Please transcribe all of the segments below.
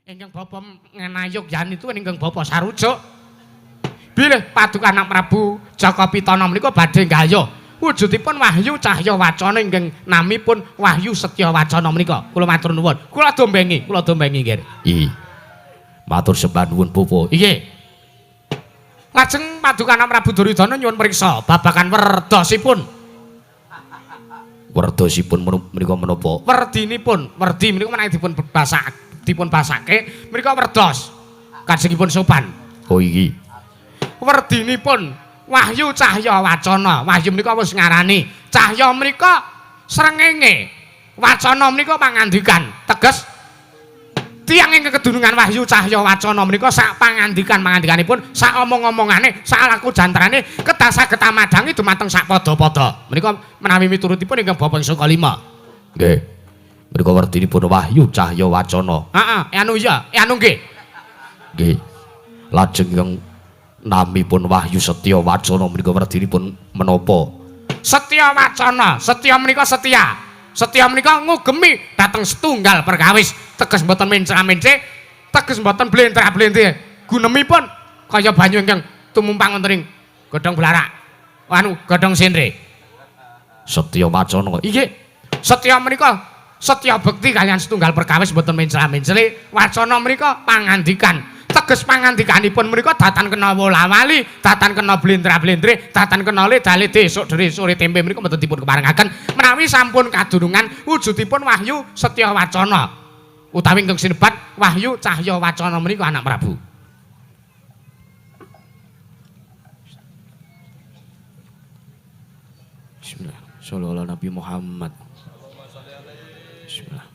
Ingkang bapa ngenayogyan itu ingkang bapa sarujuk. Bilih paduka anak Prabu Jaka Pitana menika badhe nggayuh wujudipun wahyu cahya wacana ingkang namipun Wahyu Setya Wacana menika. Kula matur nuwun. Kula dombengi, kula dombengi nggih. Ih. Matur sembah nuwun Bapak. Inggih. Lajeng paduka anak Prabu Duryudana nyuwun priksa babagan werdosipun. Werdosipun menika menapa? Werdinipun, werdi menika menawi dipun basak, dipun basake menika werdos. Kajengipun sopan. Oh iki. Werdinipun Wahyu Cahya Wacana. Wahyu menika wis ngarani. Cahya menika srengenge. Wacana menika pangandikan. Teges tiyang ingkang kedunungan Wahyu Cahya Wacana menika sak pangandikan-pangandikanipun, sak omong-omongane, sak laku jantrane kedah saged amadhangi dumateng sak padha-padha. Menika menawi miturutipun ingkang bapa ing saka 5. Nggih. Menika werdinipun Wahyu Cahya Wacana. Heeh, anu iya, anu nggih. Nggih. Lajeng ingkang namipun Wahyu Setya Wacana menika werdinipun menapa? Setya Wacana, setya menika setia. Setya menika ngugemi dhateng setunggal perkawis, teges mboten mencra-mence, teges mboten blentra-blentre. Gunemipun kaya banyu ingkang tumumpang wonten ing godhong blarak. Anu godhong sendre. Setya Wacana. Inggih. Setya menika setya bekti kaliyan setunggal perkawis mboten mencra-mencre. Wacana menika pangandikan. Teges pangandikanipun menika datan kena wola-wali, datan kena blentra-blentre, datan kena ledale esuk dere sore tempe menika mboten dipun keparengaken menawi sampun kadurungan wujudipun Wahyu Setya Wacana utawi ingkang sinebat Wahyu Cahya Wacana menika anak Prabu. Bismillah. Sallallahu Nabi Muhammad. Bismillah.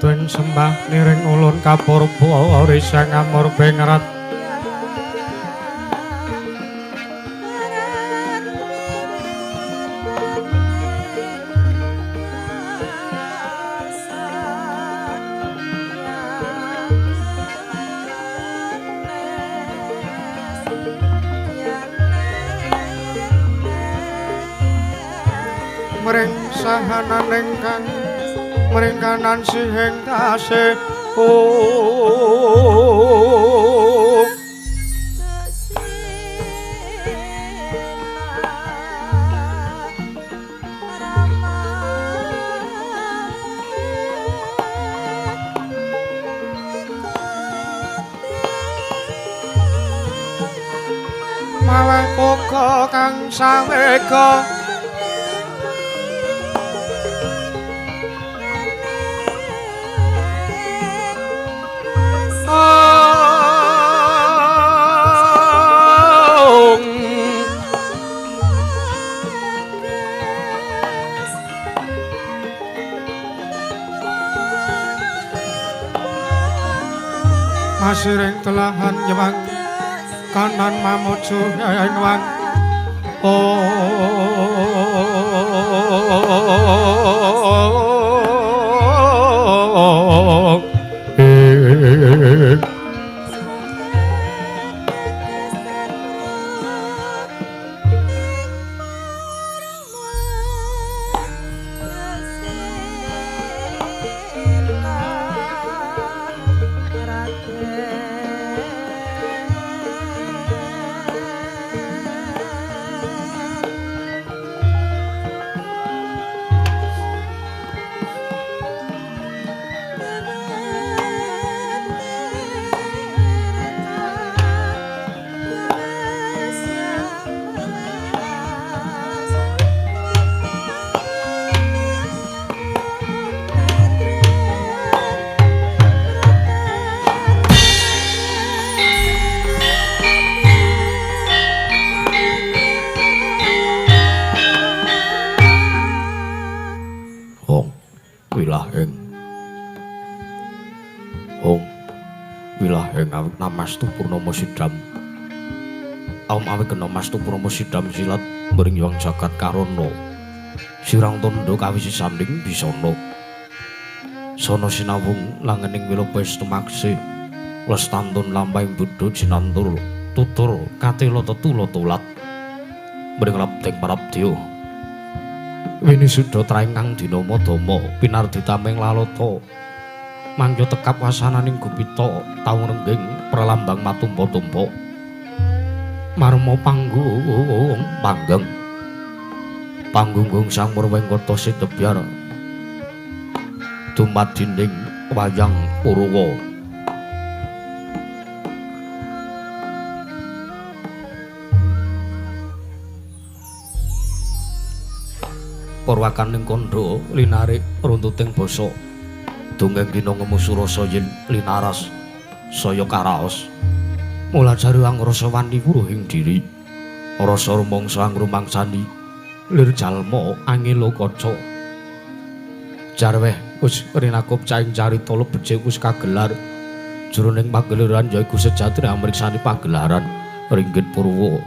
Sujuding sembah niring ulun kapurba risang amur bengrat. Mring sahananing kang mring kanan sihing tasih maweh uga kang sawega. Masiring telahan nyewang kanan mamuju ing wang. Namastu Purnama Sidam. Aum awit kena mastu Purnama Sidam silat mring yang jagat karana. Sirang tandha kawisi sanding bisana. Sono sinawung langening wilopa tumakse. Lestantun lampahing buddha jinantur tutur katela tetula tulat. Mring labdeng parabdya. Winisuda traing kang dinama dama pinarditaming lalata. Mangya tekap wasananing gupita taung rengging pralambang matumpa-tumpa. Marma panggung panggeng. Panggunggung sang Murwengkata sidebyar. Dumadining wayang Purwa. Purwakaning kandha linarik runtuting basa. Dongeng dina ngemu surasa yen linaras saya karaos. Mula jare angrasa wani wuruhing diri. Rasa rumangsa angrumangsani lir jalma angelo kaca. Jarweh wis rinakup caing carita becik wis kagelar. Jroning pagelaran yaiku sejatine amriksani pagelaran ringgit purwa.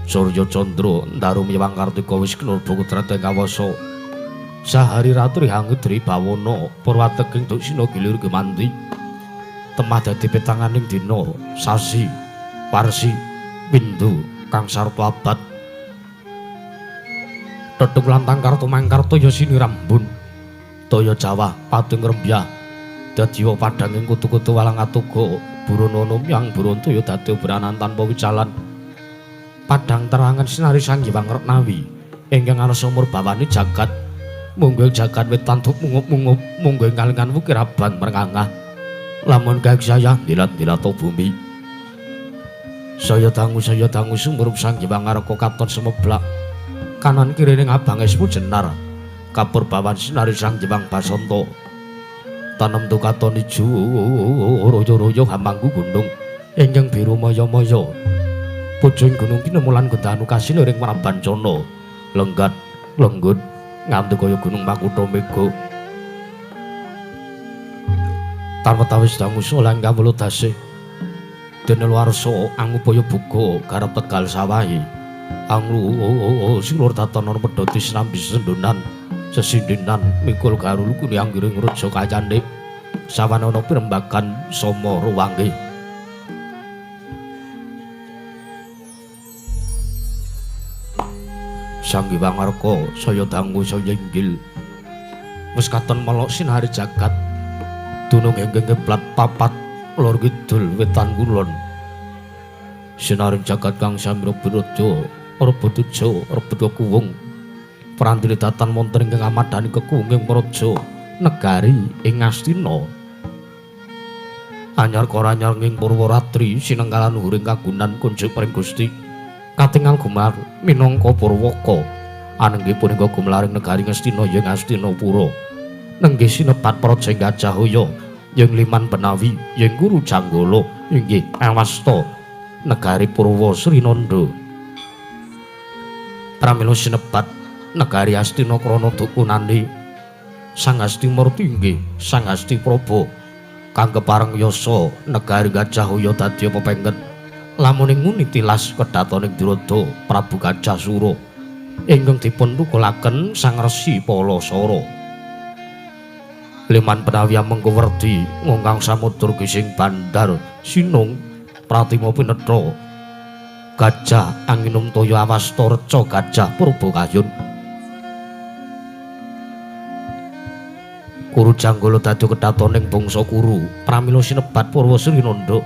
Surya Candra ndaru miwang Kartika wis knurba kudrat ing kawasa. Sahari ratri hangedri bawana purwateging duksina gilir gemanti. Temah dadi petanganing dina sasi parsi windu kang sarta abad. Tetung lantang kartu mangkarta ya sinirambun. Toya Jawa pating rembyah dadi padhanging kutu-kutu walang atuga buronono yang buronto ya dadi obranan tanpa wicalan. Padhang terangan sinari Sang Hyang Retnawi ingkang arsa murbawani jagat. Munggo jagat wetan mungup-mungup munggo kalingan wukir aban merngangah. Lamun gagsaya dilat-dilat bumi. Saya dangu sumurup Sang Hyang Ngaraka katon semeblak. Kanan kirine abang esmu jenar. Kapurbawan sinari Sang Hyang Basanta. Tanem tu katon ijo royo-royo hamangku gunung ingkang biru maya-maya. Pucung gunung pinemulan gendanu kasil ring Prabancana. Lenggat lenggut nganti kaya gunung Makutha Mega. Tanpa tawis dangu solang kawula dasih. Dene warsa angupaya buka garap tegal sawahi. Anglu silur datono pedhoti sinambi sendonan sesindenan mikul garul kuni anggiring reja kayane. Sawanana pirembagan sama ruwange. Sang Hyang Arka saya dangu saya inggil. Wis katon melok sinari jagat. Dunung ingkang keblat papat lor kidul wetan kulon. Sinaring jagat kang samira biraja rebut teja rebut kekuwung. Prantili datan wonten ingkang amadhani kekuwunging praja negari ing Ngastina. Anyar koranyar ing Purwaratri sinengkalan luhuring kagunan kunjuk pring Gusti. Katingal gumar minangka Purwaka. Anenggih punika gumlaring negari Ngastina ing Ngastinapura. Nenggih sinebat praja Gajahaya ing Liman Benawi ing Guru Janggala inggih awasta negari Purwa Srinanda. Pramila sinebat negari Astina krana dukunane Sang Hastimurti inggih Sang Hasti Praba kang kepareng yasa negari Gajahaya dadi pepengken. Lamun ing nguni tilas kedhatoning Durada Prabu Gajah Sura ingkang dipun tukulaken Sang Resi Palasara. Liman Benawi mengko werdi ngongkang samudra gising bandar sinung pratima pinetha gajah anginum toya awasta reca gajah purba kayun. Kuru Janggala dadi kedhatoning bangsa Kuru pramila sinebat Purwa Srinanda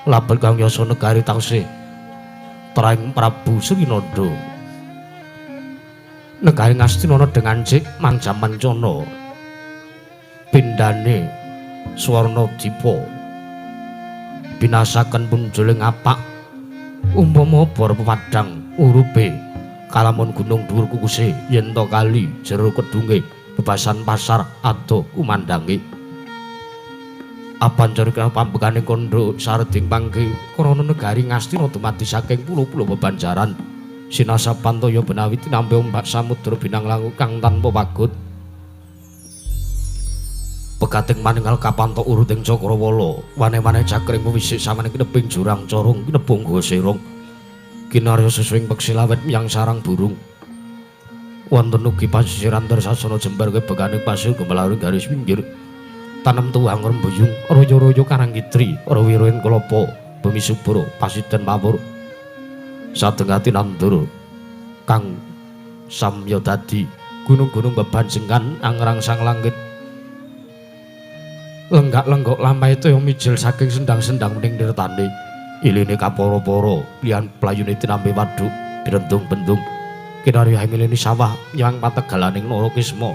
labet kang yasa negari taksih traing Prabu Srinanda. Negari Ngastina dengan cik mangjaman cana pindane swarna dipa binasaken punjuling apak umpama bor pepadang urupe kalamun gunung dhuwur kukuse yen to kali jero kedunge bebasan pasar ado kumandange. Abanjur pambekane kandha sareding pangke krana negari Ngastina dumadi saking pulo-pulo bebanjaran sinasapan toya benawi tinampi ombak samudra binang kang tanpa pagut. Pegating maninggal kapantok uruting cakrawala wane-wane cakring wisik samane kineping jurang corong kinepung goserong kinarya sesuing peksi lawet miyang sarang burung. Wonten ugi pasisiran tersasana jembar kebegane pasir gemelaring garis pinggir tanem tuwang rembuyung royo-royo karang kitri rawiruin kelapa bumi subur pasiden mawur sadengati nandur kang samya dadi gunung-gunung bebanjengan angrangsang langit. Lenggak-lenggok lampahe toya mijil saking sendang-sendang mening nirtane iline kapara-para liyan playune tinampi waduk birentung-bentung kinarya ngilini sawah nyang pategalaning Narakisma.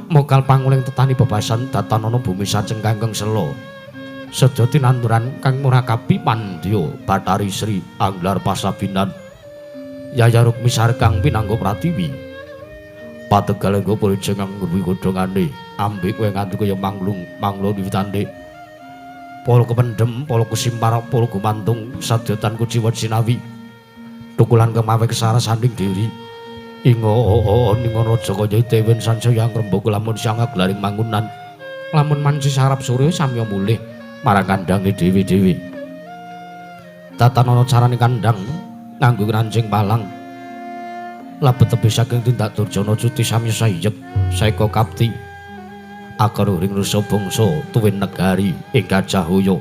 Mokal panguling tetani bebasan datanana bumi sajeng kangkeng sela sejati nanduran kang murakabi pandya Bathari Sri Anglar Pasabinan Yaya Rukmi Sarkang pinangga pratiwi. Pategal engko purija kang ngruwi godhongane ambek kowe nganti kaya manglung manglon wiwitane polo kependhem polo kusimpar polo gumantung sadyatan kuciwa sinawi tukulan kemawe kesarasaning diri ingo ningo raja kaya dewen sansaya ngrembaka lamun siang aglaring mangunan lamun manci sarap sore samya mulih marang kandange dhewe-dhewe. Tatanana carane kandang nganggo rancing palang labet tebih saking tindak durjana cuti samya sayek saeka kapti akaruring rusa bangsa tuwin negari ing Gajahaya.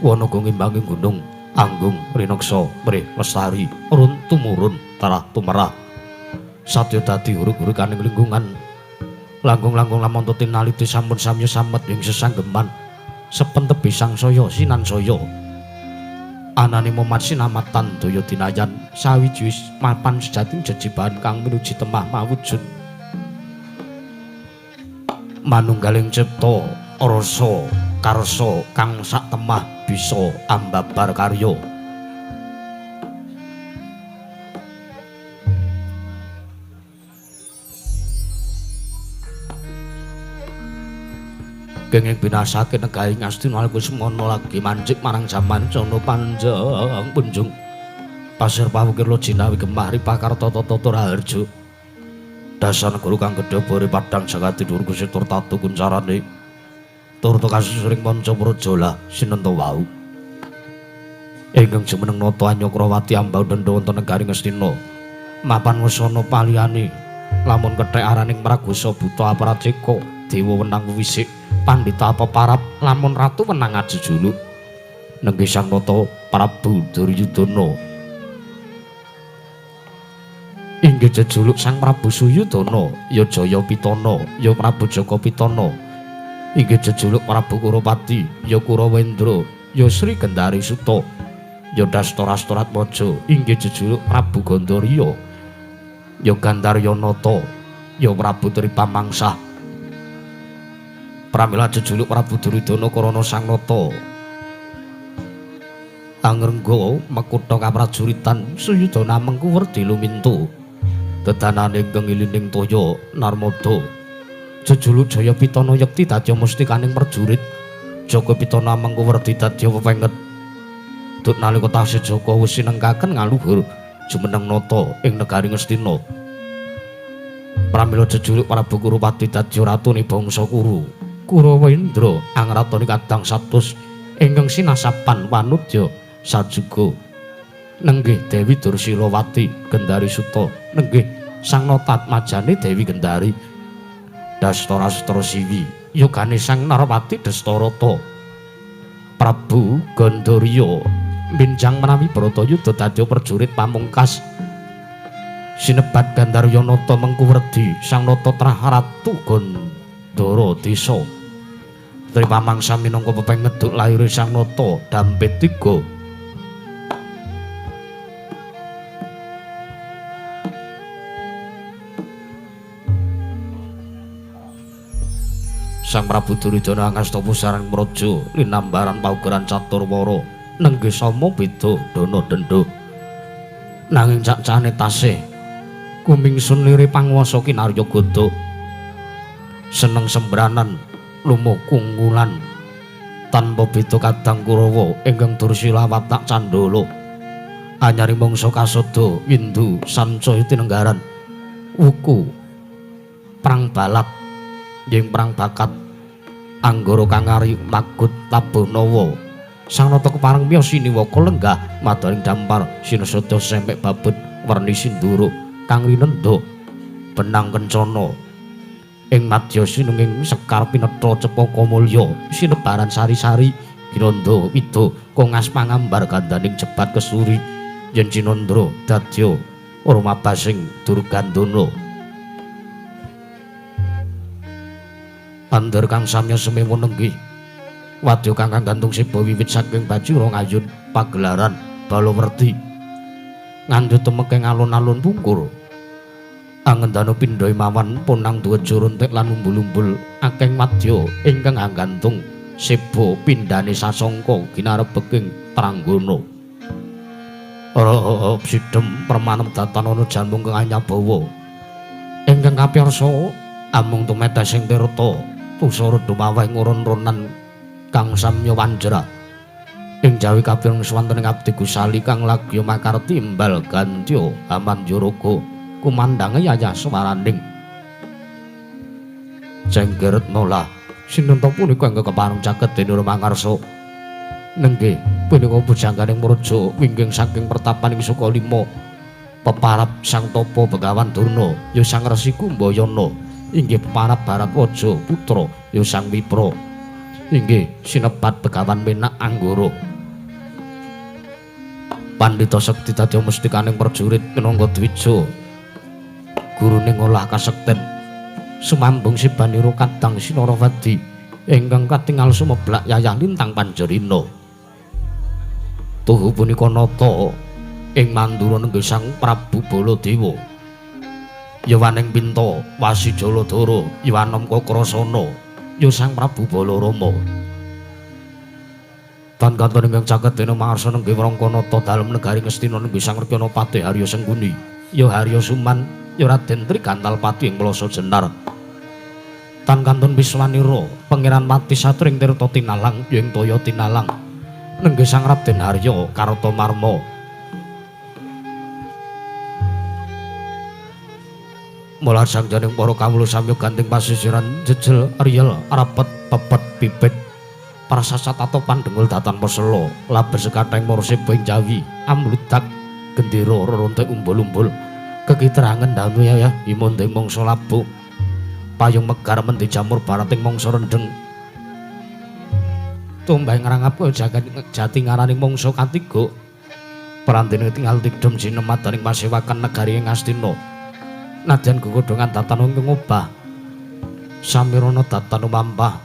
Wana ngimbangi gunung anggung rinaksa mrih lestari run tumurun tarah tumerah satya dadi hurug-huruganing lingkungan langkung-langkung lamun tinaliti sampun samya samet ing sesanggeman sepen tebih sangsaya sinansaya anane momat sinamatan daya dinayan sawiji mapan sejati jejibahan kang minuji temah mawujud manunggaling cipta rasa karsa kang sak temah bisa ambabar karya. Kenging binasake negari Ngastina Kusmana lagi mancik marang jaman cana panjang punjung pasir pawukir lo jinawi gemah ripah karta tata raharja. Dasar negara kang gedhe bore padhang jagat dhuwur Gusti tur tatu kuncarane tur kasusuring manca praja sinenta wau. Ingkang jumeneng nata Anyakrawati ambau dendha wonten negari Ngastina. Mapan wasana paliyane lamun kethek araning Pragosa buta aparaceka dewa wenang wisik pandhita peparap lamun ratu wenang ajejuluk. Nenggih Sang Nata Prabu Duryudana. Inggih jejuluk Sang Prabu Suyudana, ya Jaya Pitana, ya Prabu Jaka Pitana. Inggih jejuluk Prabu Kurupati, ya Kurawendra, ya Sri Gendari Suta. Ya Dastarastratmaja, inggih jejuluk Prabu Gandharya, ya Gandharyanata, ya Prabu Tripamangsah. Pramila jejuluk Prabu Duryudana karana Sang Nata angrengga mekutha kaprajuritan Suyudana mengku werdi lumintu dedanane ingkang ilining toya Narmada. Jejuluk Jaya Pitana yekti dadya mustikaning prajurit. Jaka Pitana mengku werdi dadya pepenget. Duk nalika tasih Jaka wis sinengkaken ngaluhur jumeneng nata ing negari Ngastina. Pramila jejuluk Prabu Kurupati dadya ratune bangsa Kuru. Kurawendra angratoni kadang satus ingkang sinasapan wanudya sajuga. Nenggih Dewi Dursilawati Gendari Suta, nenggih Sang Natatmajane Dewi Gendari. Dastarastra Siwi yogane Sang Narpati Dastarata. Prabu Gandharya minjang menawi Bratayuda dadya prajurit pamungkas. Sinebat Gandharyanata mengku werdi Sang Nata trah Ratu Gandhara Desa. Tripamangsa minangka pepenget duk laire Sang Nata Dampit 3. Sang Prabu Duryudana angasta pusaran praja linambaran paugeran caturwara nenggih sama beda dana denda. Nanging cacane tasih kumingsun lire panguwasa kinarya gada. Seneng sembranan lumo kungulan tanpa beda kadang Kurawa ingkang Dursila watak candala. Anyaring mangsa kasada windu sancaya tinenggaran wuku prang balap ing prang bakat anggara kang ari magut tabuh nawa. Sang Nata kepareng miyos siniwaka lenggah madaring dampar sinasada sempek babut werni sindura kang rinendha benang kencana ing madya sinenging sekar pinetha cepaka mulya sinebaran sari-sari ginandha wida kongas pangambar gandaning jebat kesuri yen cinandra dadya rumabasing Durgandana. Andher kang samya semewa nenggih wadya kang gantung seba wiwit saking Bajura ngayun pagelaran Balawerti ngandhut temekeng alun-alun pungkur. Angendana pindha mawan ponang duweja runtik lan umbul-umbul akeh wadya ingkang anggantung seba pindhane sasangka ginarebeking Tranggana. Ora sidhem permanem datan ana jantung kang anyabawa ingkang kapiyarsa amung tumetesing tirta tusara dumaweh ngurun-runan kang samya wanjra. Ing jawi kapireng swanten abdi Gusali kang lagya makarti imbal gantya Amanjaraga kumandange yayah swaraning Cenggeretna lah sinenta punika ingkang kepareng caket dene Mangarsa. Nenggih punika pujangganing praja wingging saking pertapaning Sukalima peparap Sang Tapa Begawan Durna ya Sang Resi Kumbayana inggih peparap Bharatwaja putra ya Sang Wipra inggih sinebat Begawan Menak Anggara. Pandhita sekti dadya mustikaning prajurit minangka dwija gurune ngolah kasekten sumambung sibanira kadang Sinarawadi ingkang katingal sumeblak yayah lintang panjerina. Tuhu punika nata ing Mandura nenggih Sang Prabu Baladewa. Yawaning Pinta Wasi Jaladara Yawanom Kakrasana ya Sang Prabu Balarama. Tan kanton ingkang caket dene mangarsa nenggih Wrangkanata dalem negari Ngastina nenggih Sang Rekyana Patih Harya Sengkuni ya Harya Suman ya Raden Trigantalpati ing Plasa Jenar. Tan kantun Wiswanira Pangeran Pati Satring Tirta Tinalang ya ing Toya Tinalang nenggih Sang Raden Harya Kartamarma. Mula sangjaning para kawula samya ganting pasisiran jejel riyel rapet pepet pipit prasasat atau pandengul datan pesela laber sekathahing para seba ing Jawi amludak gendera reruntuh umbul-umbul kekitrangen danu ya imunding mangsa labuh payung megar mendhi jamur barating mangsa rendheng tumbah ngrangap kaya jagat jati ngaraning mangsa katiga prandene tinggal tidhem sinemadaning pasewakan negari ing Astina nadyan gegodhongan datan ing ngobah samirana datan umampah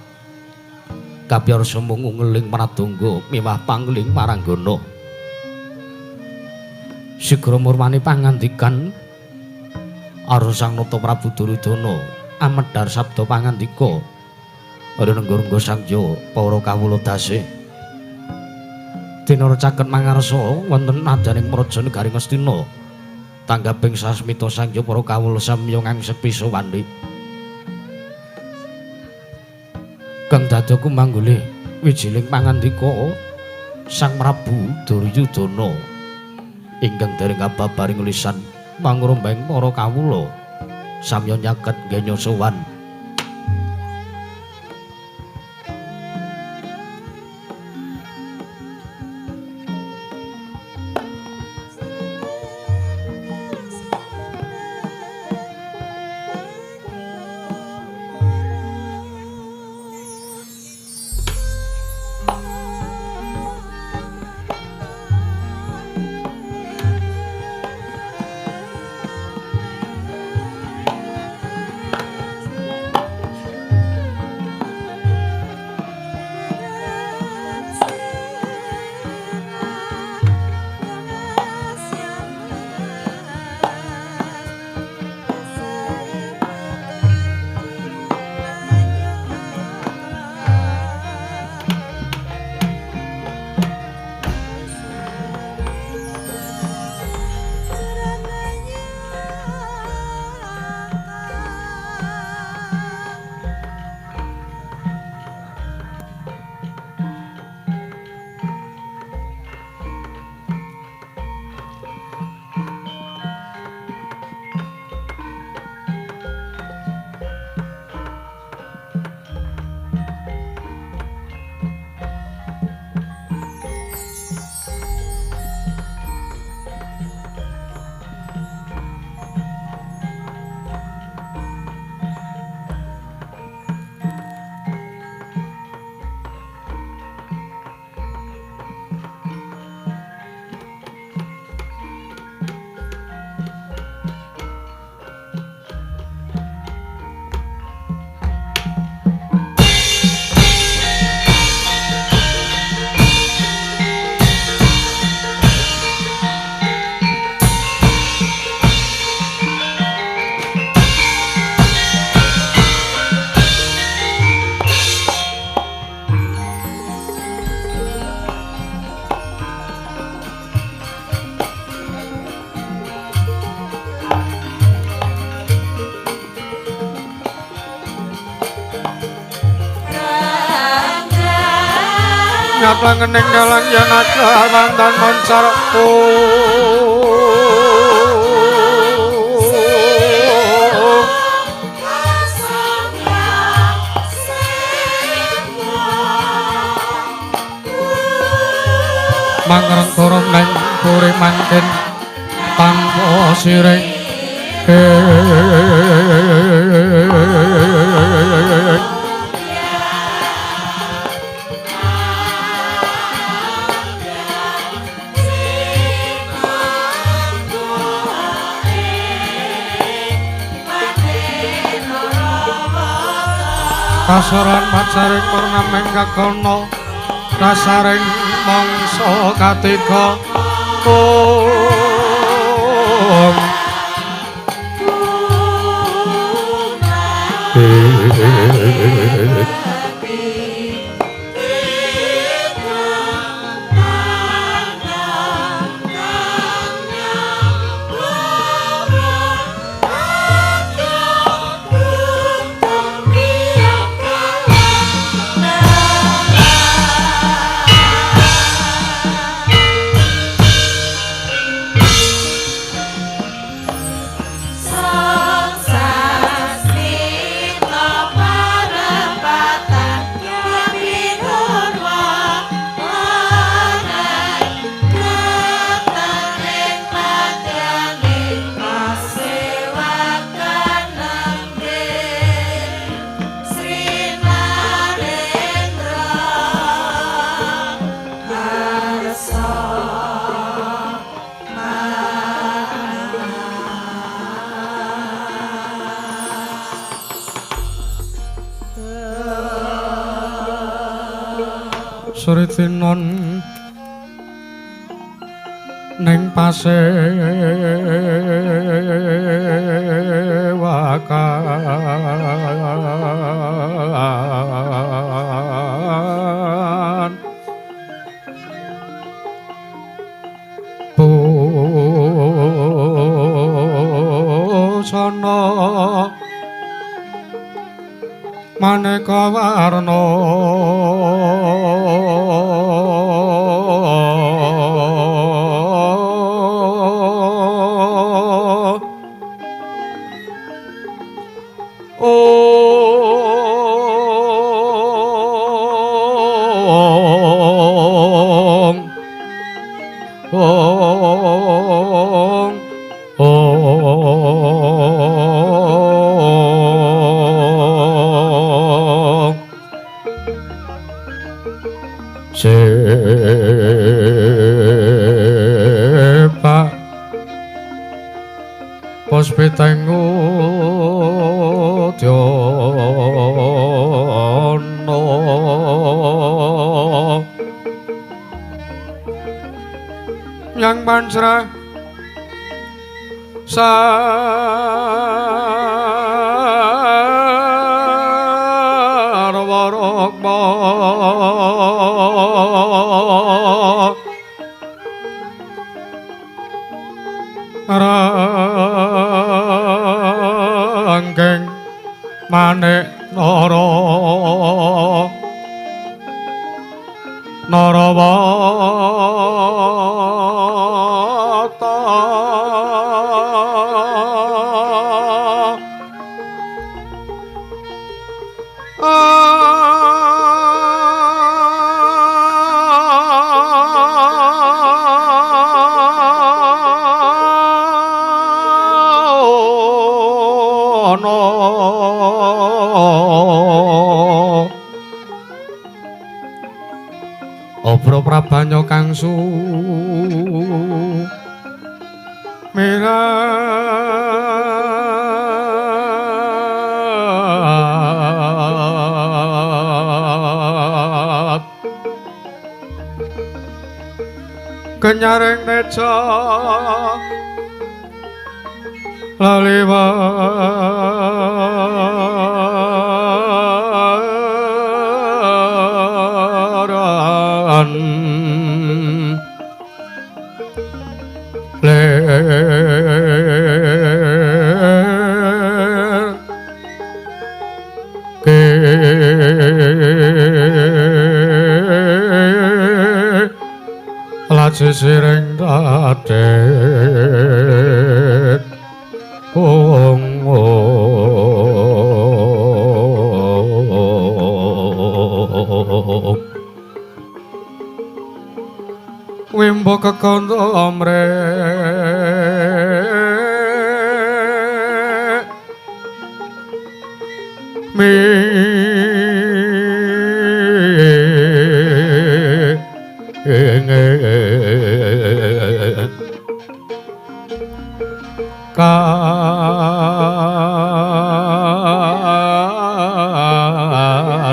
kapiyarsa mung ngeling pradangga miwah pangling maranggana sigra murmani pangandikan Arsa Sang Nata Prabu Duryudana amedhar sabda pangandika renengga-rengga sangya para kawula dasih dinara caket mangarsa wonten nadyaning praja negari Ngastina tanggaping sasmita sangya para kawula samya ngangsepi sowandi kang dadi kumanggulih wijiling pangandika Sang Prabu Duryudana ingkang dereng kababaring lisan mangrumbeng para kawula samya nyaket genya sowan. Nyatlangening dalan yanaga mantan mancar mangreng turun neng puri mangkin tanpa siring. Kasoran macaring purnameng kakono rasaring mangsa katiga om. Sritinon ning pasewakan busana maneka warna ong ong sepak puspiteng udyana yang pancra sarwa rukma ranggeng manik nara narawata Obro prabanya kang sumirat kenyaring neca laliwaran ler ke laci siring dadet ong ong wimbo kekondo omre mi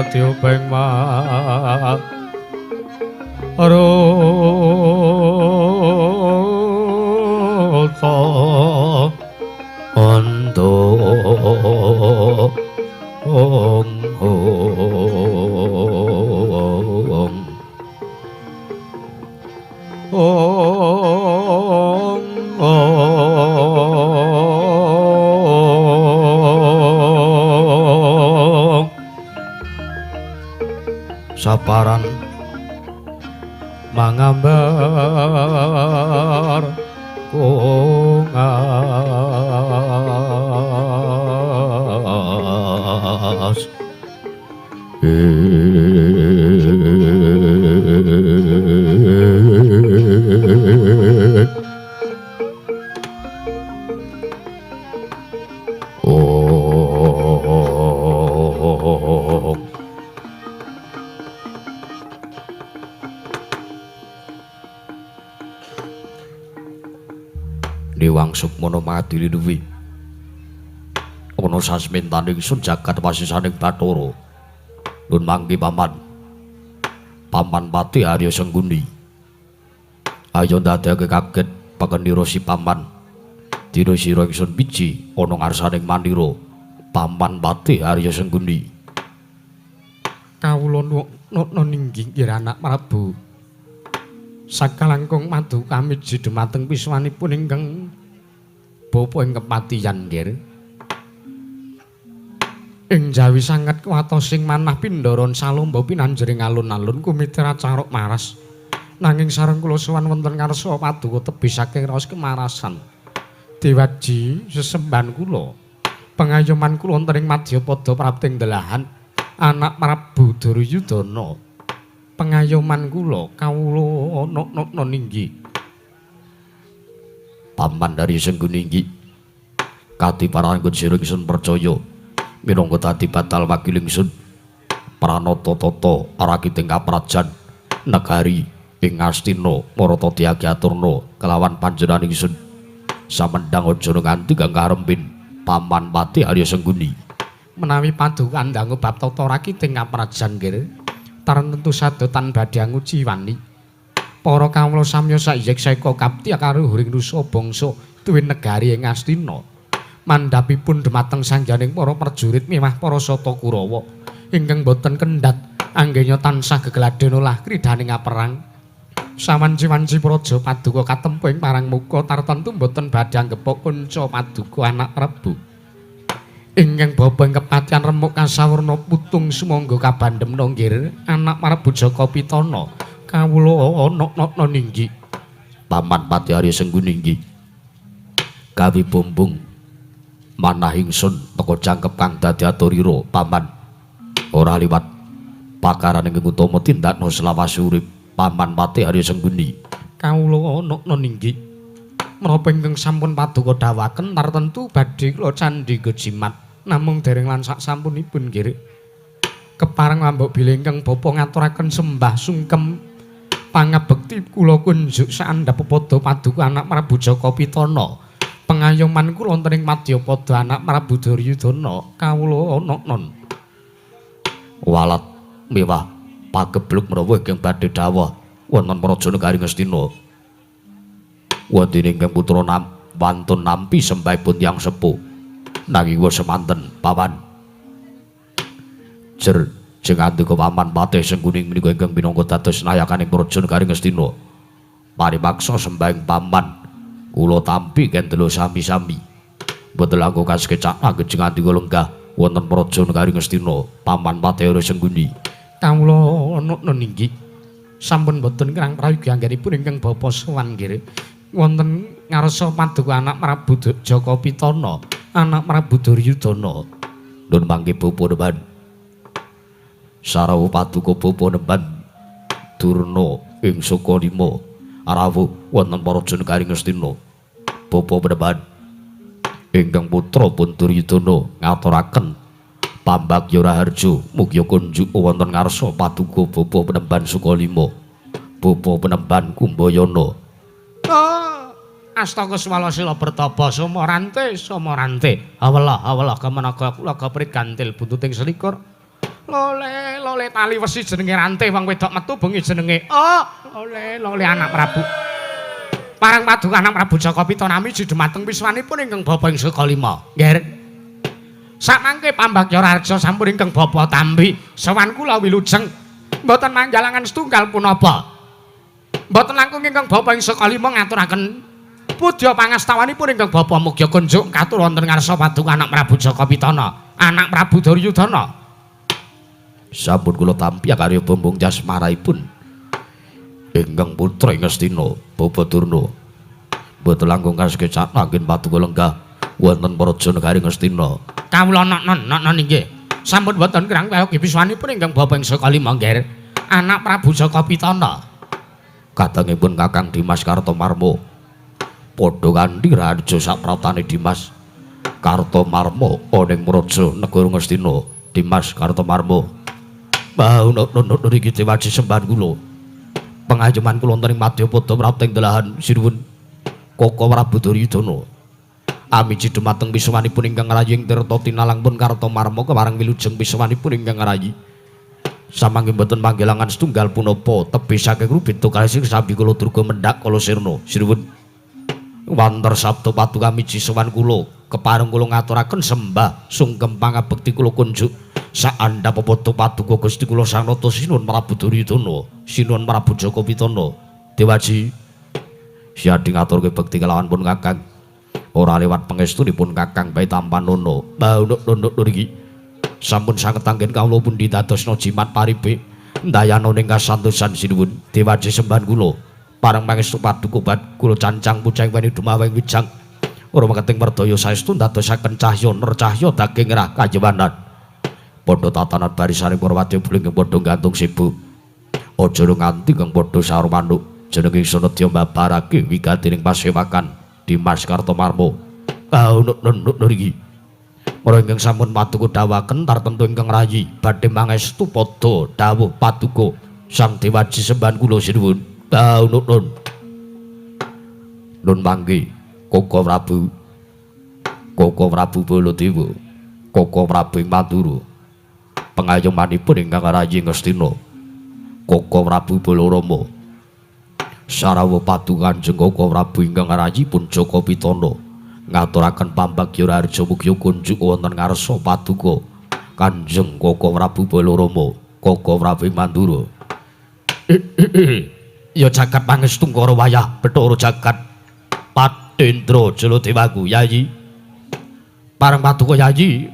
katiuping ma ruta ondo ong ong ong ong saparan mangambar kungas ong Dewang Sukmana madili duwi ana sasmintaning sun jagat wasisaning Bathara. Nun mangke paman. Paman Patih Arya Sengkuni. Ayo ndadekake kaget pekenira si paman. Dina sira ingsun biji ana ngarsaning manira Paman Patih Arya Sengkuni. Kawula nukna ninggi nggih anak Prabu. Sakalangkung madu kamiji dumateng piswanipun ingkang bapa ing kepatihan nggih. Ing jawi sanget kuwatosing manah pindharan salomba pinanjering alun-alun kumitra caruk maras. Nanging sareng kula sowan wonten ngarsa paduka tebih saking raos kemarasan. Dewaji sesembahan kula. Pengayoman kula wonten ing madyapada prapting delahan anak Prabu Duryudana. Pengayoman kula kawula nok-nokna ninggi. Paman Arya Sengkuni inggih. Kati paranggun sira ingsun percaya minangka dadi batal wakil ingsun pranata tata rakiting kaprajan negari ing Ngastina marata diagi aturna kelawan panjenengan ingsun. Samendhang aja nganti kang karempin Paman Patih Arya Sengkuni. Menawi paduka ndangu bab tata rakiting kaprajan nggih, tarntentu sadotan badhe anguji wani. Para kawula samya saiyek saeka kapti karuhuring nusa bangsa tuwin negari ing Ngastina. Mandhapipun dhumateng sangganing para prajurit miwah para sata Kurawa ingkang boten kendhat anggenya tansah gegladhen olah kridhaning aperang. Sawanci-wanci praja paduka katempuh ing parang muka tartentu boten badhe anggepok kunca paduka anak Prabu. Ingkang bapa ing kepatihan remuk kasawurna putung sumangga kabandhemna nggih anak Prabu Jaka Pitana. Kawula nok-nokna ninggi. Paman Patih Arya Sengkuni inggih. Gawe bumbung manah ingsun teka jangkep kang dadi aturira paman. Ora liwat pakaran ingkang utama tindakna selawase urip Paman Patih Arya Sengkuni. Kawula nokna ninggi. Menapa ingkang sampun paduka dawuhaken tartentu badhe kula candhi jimat namung dereng lan sak sampunipun nggih. Kepareng lambok bilih ingkang bapa ngaturaken sembah sungkem pangabekti kula kunjuk saandhap pepada paduka anak Prabu Jaka Pitana. Pengayoman kula wonten ing madyapada anak Prabu Duryudana kawula noknon. Walat mewah pagebluk menawa ingkang badhe dawuh wonten praja negari Ngastina. Wonten ingkang putra wantun nampi sembahipun tiyang sepuh. Nanging wis semanten paman. Jer jeng andika Paman Patih Sengkuni menika ingkang minangka dados nayakaning praja negari Ngastina. Paripaksa sembahing paman kula tampi kendela sami-sami. Mboten langkung kasekecak jeng andika lenggah wonten praja negari Ngastina Paman Patih Arya Sengkuni. Kawula nukna ninggi. Sampun boten kirang prayogi anggenipun ingkang bapa sowan nggih. Wonten ngarsa paduka anak Prabu Jaka Pitana, anak Prabu Duryudana. Nun mangke bapa nemban. Sarawuh paduka bapa nemban Durna ing Sukalima rawuh wonten praja negari Ngastina. Bapa penemban ingkang putra pun Duryudana ngaturaken pambagya raharja mugi kunjuk wonten ngarsa paduka bapa penemban Sukalima. Bapa penemban Kumbayana. Astaka swala sila bertapa sumorante sumorante. Awelah awelah kemenaga kula keprit gantil buntuting selikur. Lole lole tali wesi jenenge rante wong wedok metu bengi jenenge. Oh, lole lole anak Prabu. Parang paduka anak Prabu Jaka Pitana miji dumateng wiswanipun ingkang bapa ing Sukalima. Nggih. Samangke pambagya raja sampun ingkang bapa tampi sowan kula wilujeng. Mboten manggalangan setunggal punapa. Mboten langkung ingkang bapa ing Sukalima ngaturaken pudya pangastawanipun ingkang bapa mugi kunjuk katur wonten ngarsa paduka anak Prabu Jaka Pitana, anak Prabu Duryudana. Sampun kula tampi karya bumbung jasmaraipun ingkang putra ing Ngastina Bapa Durna. Mboten langkung kasekecak anggen paduka lenggah wonten praja negari Ngastina. Kawula nok-nok inggih. Sampun boten kirang prayogi wiswanipun ingkang bapa ing Sukalima nggih. Anak Prabu Jaka Pitana. Kadangipun Kakang Dimas Kartomarmo padha kanthi raharja sapraptane Dimas Kartomarmo ana ing praja negara Ngastina. Dimas Kartomarmo. Mbah nok niki dewaji sembahan kula. Pengayoman kula wonten ing madyapada prapting delahan sinuwun Koko Prabu Duryudana. Amiji dumateng wiswanipun ingkang rayi ing Tirta Tinalang pun Kartomarma kepareng wilujeng wiswanipun ingkang rayi. Samangke mboten panggelangan setunggal punapa tebih saking rubita kalih sambi kula durga mendhak kala sirna. Sinuwun. Wanter sabda paduka miji sowan kula kepareng kula ngaturaken sembah sungkem pangabekti kula kunjuk saandhap padha paduka Gusti kula Sang Nata Sinuwun Prabu Duryudana, Sinuwun Prabu Jaka Pitana. Dewaji siadi ngaturke bekti kelawan pun Kakang. Ora lewat pangestunipun Kakang bae tampanana. Baunuk-nunuk niki sampun sanget anggen kawula pundi dadosna jimat paripe ndayana ning kasantosan sinuwun. Dewaji sembahan kula pareng pangestu paduka bat kula cancang pucang weni dumaweng wijang ora maketing werdaya saestu ndadosaken cahya nercahya daging rah kajewanan. Padha tatanan barisane para wadya bling padha gantung sibuk. Aja nganti kang padha saur manuk jenenge ingsun nedya mbabarake wigatining pasewakan Dimas Kartomarmo. Kaunuk-nunuk niki para ingkang sampun paduka dawuhaken tartemtu ingkang rayi badhe mangestu padha dawuh paduka Sang Dewaji sembahan kula sinuwun. Kaunuk-nun. Nun mangke Koko Prabu. Koko Prabu Baladewa. Koko Prabu ing Mandura. Pengayomanipun ingkang rayi Ngastina. Koko Prabu Balarama. Sarawuh paduka Kanjeng Koko Prabu ingkang rayipun Jaka Pitana ngaturaken pambagya raharja mugi kunjuk wonten ngarsa paduka Kanjeng Koko Prabu Balarama, Koko Prabu ing Mandura. Ya jagat pangestu ngara wayah Bathara jagat Padendra Jaladewaku Yayi. Pareng paduka Yayi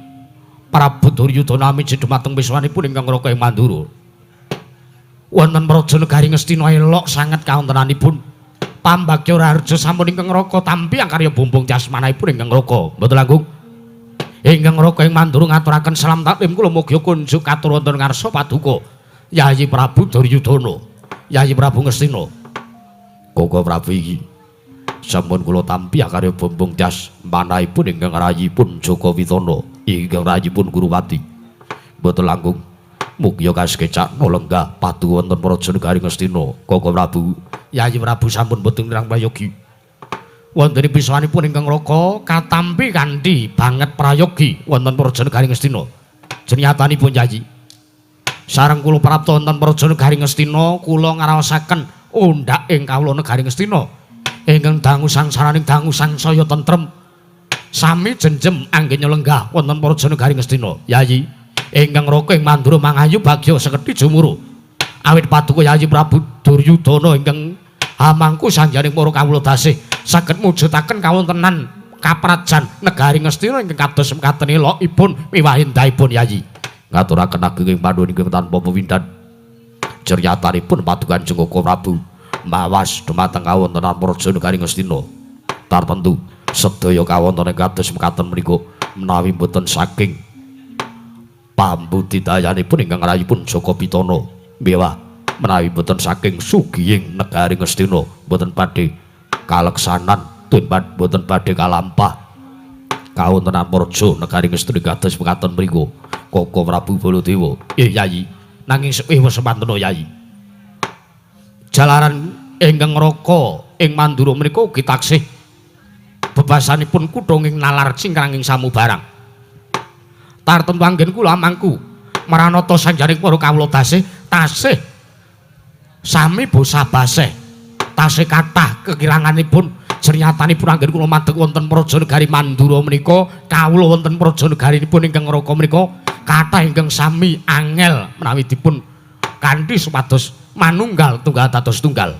Prabu Duryudana miji dumateng wiswanipun ingkang raka ing Mandura. Wonten praja negari Ngastina elok sanget kawontenanipun. Pambagya raharja sampun ingkang raka tampi akarya bumbung jasmanipun ingkang raka. Mboten langkung ingkang raka ing Mandura ngaturaken salam taklim kula mugi kunjuk katur wonten ngarsa paduka Yayi Prabu Duryudana, Yayi Prabu Ngastina. Koko Prabu iki sampun kula tampi akarya bumbung jasmanipun ingkang rayipun Jaka Pitana, ingkang rayipun Guruwati. Mboten langkung mugi kasekecakna lenggah padu wonten praja negari Ngastina. Koko Prabu, Yayi Prabu sampun boten nirang prayogi. Wonten piswanipun ingkang raka katampi kanthi banget prayogi wonten praja negari Ngastina. Jenyatanipun Yayi, sareng kula prapta wonten praja negari Ngastina, kula ngraosaken undhak ing kawula negari Ngastina ingkang dangu sangsaraning dangu sangsaya tentrem sami jenjem anggenya lenggah wonten praja negari Ngastina. Yayi ingkang raka ing Mandura mangayu bagya sekedhi jumuru. Awit paduka Yayi Prabu Duryudana ingkang hamangku sanjaning para kawula dasih saged mujudaken kawontenan kaprajan negari Ngastina ingkang kados mekaten elokipun miwah endahipun Yayi. Ngaturaken ageng panuwun ingkang tanpa pewindan. Ceryatanipun paduka Kanjeng Koko Prabu mawas dumateng kawontenan praja negari Ngastina. Tartemtu sedaya kawontenan kados mekaten menika menawi boten saking pambudidayanipun ingkang rayipun Jaka Pitana miwah menawi boten saking sugihing negari Ngastina boten badhe kaleksanan boten badhe kalampah kawontenan praja negari Ngastina kados mekaten mriku. Koko Prabu Baladewa. Yayi, nanging sewih semantena Yayi. Jalaran ingkang raka ing Mandura menika ugi taksih bebasanipun kutha ing nalar cingkranging samubarang. Tartemtu anggen kula amangku maranata sanjaning para kawula dasih tasih sami bosah-baseh tasih kathah kekiranganipun. Jernyatanipun anggen kula madeg wonten praja negari Mandura menika kawula wonten praja negarinipun ingkang raka menika kathah ingkang sami angel menawi dipun kanthi supados manunggal tunggal dados tunggal.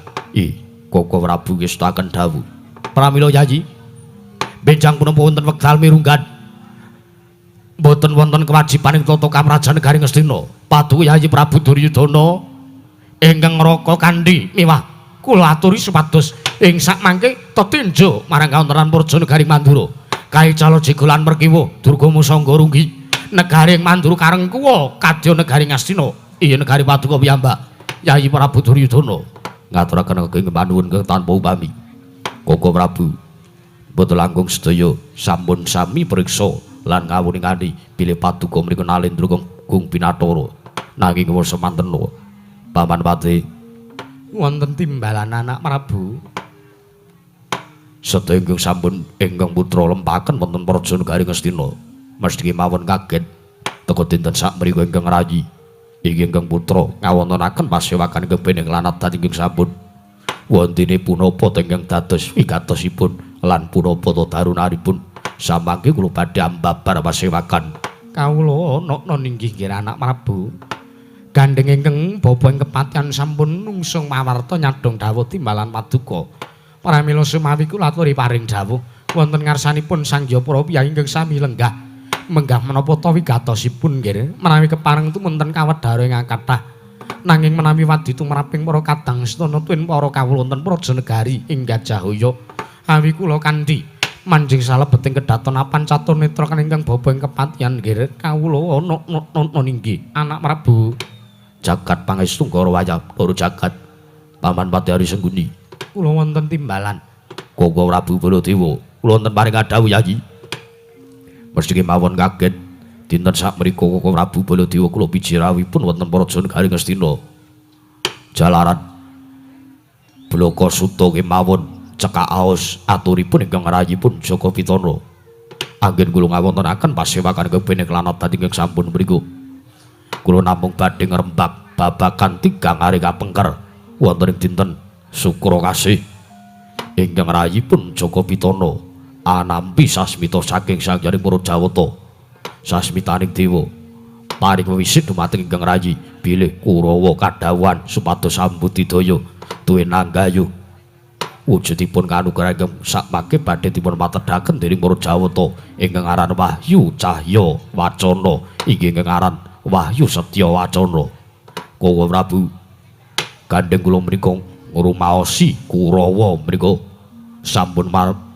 Koko Prabu ngestakaken dawuh. Pramila Yayi, benjang punapa wonten wekdal mirunggan mboten wonten kewajibaning tata kamrajan negari Ngastina. Paduka Yayi Prabu Duryudana ingkang raka kanthi miwah kula aturi supados ing sakmangke tetinjo marang kawontenan praja negari Mandura. Kaicala jiga lan merkiwa durga musangga runggi negari Mandura karengkuwa kadya negari Ngastina. Iya negari paduka piyambak Yayi Prabu Duryudana. Ngaturaken ageng panuwun ingkang tanpa upami. Koko Prabu mboten langkung sedaya sampun sami priksa lan ngawuningani bilih paduka mriku nalendra gung pinathara. Nanging semantena Paman Pati wonten timbalan anak Prabu. Sedaya ingkang sampun ingkang putra lempaken wonten praja negari Ngastina. Mesthi kemawon kaget teka dinten sak mriku ingkang rayi. Inggih ingkang putra ngawontenaken pasewakan ingkang bening lan adat ingkang sampun wontene punapa ingkang dados wigatosipun lan punapa darunanipun samangke kula badhe ambabar pasewakan. Kawula ana inggih nggih anak Prabu. Gandheng ingkang bapa ing kepatihan sampun nungsung mawarta nyadhong dawuh timbalan paduka. Pramila sumawi kula aturi paring dawuh wonten ngarsanipun Sang Hyang Para Piyayi ingkang sami lenggah. Menggah menapa ta wigatosipun nggih menawi kepareng tumunten kawedhara ingkang kathah. Nanging menawi wadi tumraping para kadang sedana tuwin para kawula wonten praja negari ing Gajahaya awi kula kanthi manjing salebeting kedaton apan catur netra ingkang bapa ing kepatihan nggih kawula ana inggih anak Prabu. Jagat pangestu Ngara wayah para jagat Paman Patih Ari Sengguni kula wonten timbalan. Koko Prabu Baladewa kula wonten paring dhawuh Yayi. Mesti kemawon kaget dinten sakmrika Koko Prabu Baladewa kula biji rawuhipun wonten praja negari Ngastina. Jalaran blaka suta kemawon cekak aos aturipun ingkang rayipun Jaka Pitana. Anggen kula ngawontenaken pasewakan kebening lan adat ingkang sampun mriku. Kula namung badhe ngrembak babagan tigang hari kapengker wonten ing dinten Sukra Kasih ingkang rayipun Jaka Pitana anampi sasmita saking Sang Hyang Para Jawata. Sasmitaning dewa paring wisit dumateng ingkang rayi bilih Kurawa kadhawuhan supados sambudidaya tuwin anggayuh wujudipun kanugrahan ingkang sakmangke badhe dipun patedhaken dening para Jawata ingkang aran Wahyu Cahya Wacana inggih ingkang aran Wahyu Setya Wacana. Koko Prabu gandheng kula menika ngrumaosi Kurawa menika sampun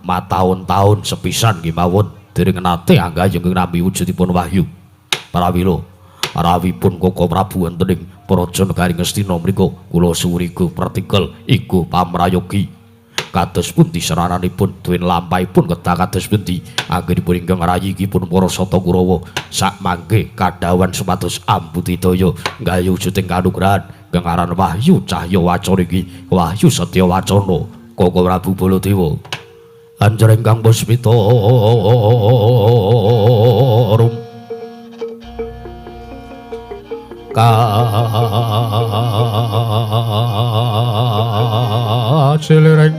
mataun-taun sepisan kemawon dereng nate anggayuh ingkang nampi wujudipun wahyu. Prawila rawuhipun Koko Prabu wonten ing praja negari Ngastina menika kula suwuriga pratikel iku pamrayogi. Kados pundi serananipun duwin lampahipun kedah kados pundi anggenipun ingkang rayi pun para sata Kurawa sakmangke kadhawuhan supados ambudidaya nggayuh wujuding kanugrahan ingkang aran Wahyu Cahya Wacana iki Wahyu Setya Wacana. Koko Prabu Baladewa anjur ingkang puspita rum kaciliring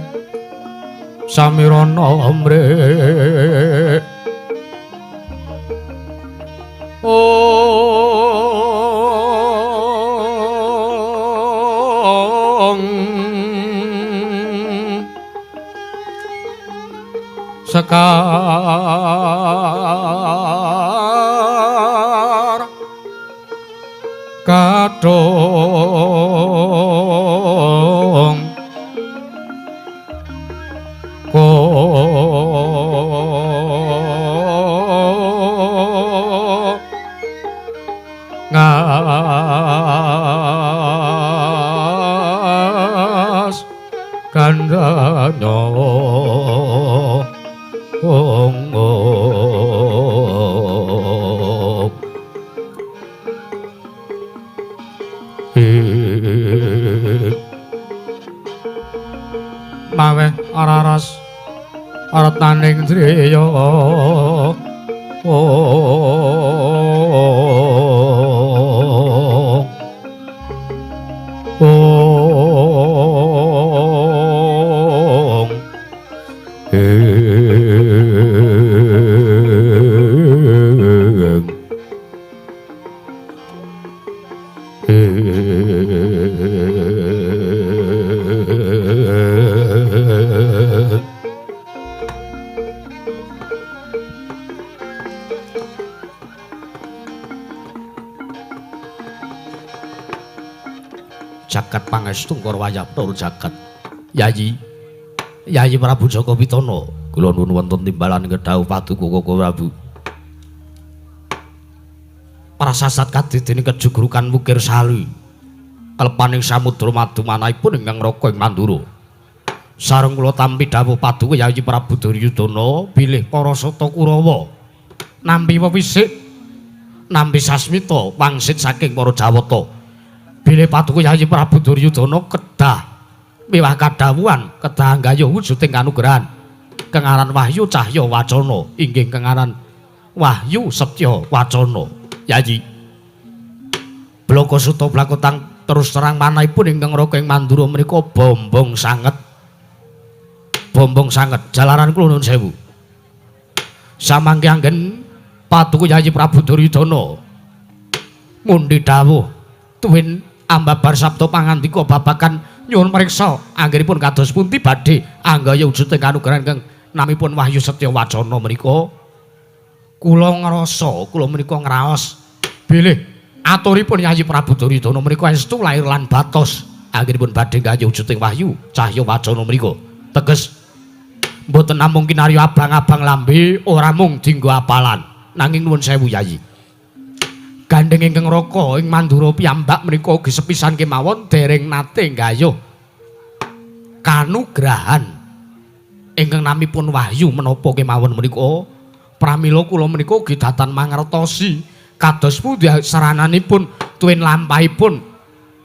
samirana mrih ong sekar kadhong ko ngas kandhane ong maweh araras aretaning driya ong Jagat pangestu Ngara wayah tur jagat. Yayi Yayi Prabu Jaka Pitana kula nuwun wonten timbalan kedhawuh paduka Koko Prabu. Prasasat kadidene kejugrukan Wukir Sali kelepaning samudra madumanahipun ingkang raka ing Mandura. Sareng kula tampi dhawuh paduka Yayi Prabu Duryudana bilih para sata Kurawa nampi wewisik nampi sasmita wangsit saking para Jawata. Bilih paduka Yayi Prabu Duryudana kedah miwah kadhawuhan kedah nggayuh wujuding kanugrahan kang aran Wahyu Cahya Wacana inggih kang aran Wahyu Setya Wacana. Yayi Blaka Suta Blakotang terus terang manahipun ingkang raka ing Mandura menika bombong sanget. Bombong sanget jalaran kula nuwun sewu. Samangke anggen Paduka Yayi Prabu Duryudana mundi dawuh tuwin ambabar sabda pangandika babagan nyuwun mriksa anggenipun kados pundi badhe anggaya wujuding kanugrahan ingkang namipun Wahyu Setya Wacana menika. Kula ngrasa kula menika ngraos bilih aturipun Yayi Prabu Duryudana menika estu lair lan batos anggenipun badhe nggayuh wujuding wahyu cahya wacana menika. Teges mboten namung kinarya abang-abang lambe ora mung dinggo apalan, nanging nuwun sewu Yayi, gandheng ingkang raka ing Mandura piyambak menika ugi sepisan kemawon dereng nate nggayuh kanugrahan ingkang namipun wahyu menapa kemawon menika. Pramila kula menika ugi datan mangertosi kados pundi sarananipun tuwin lampahipun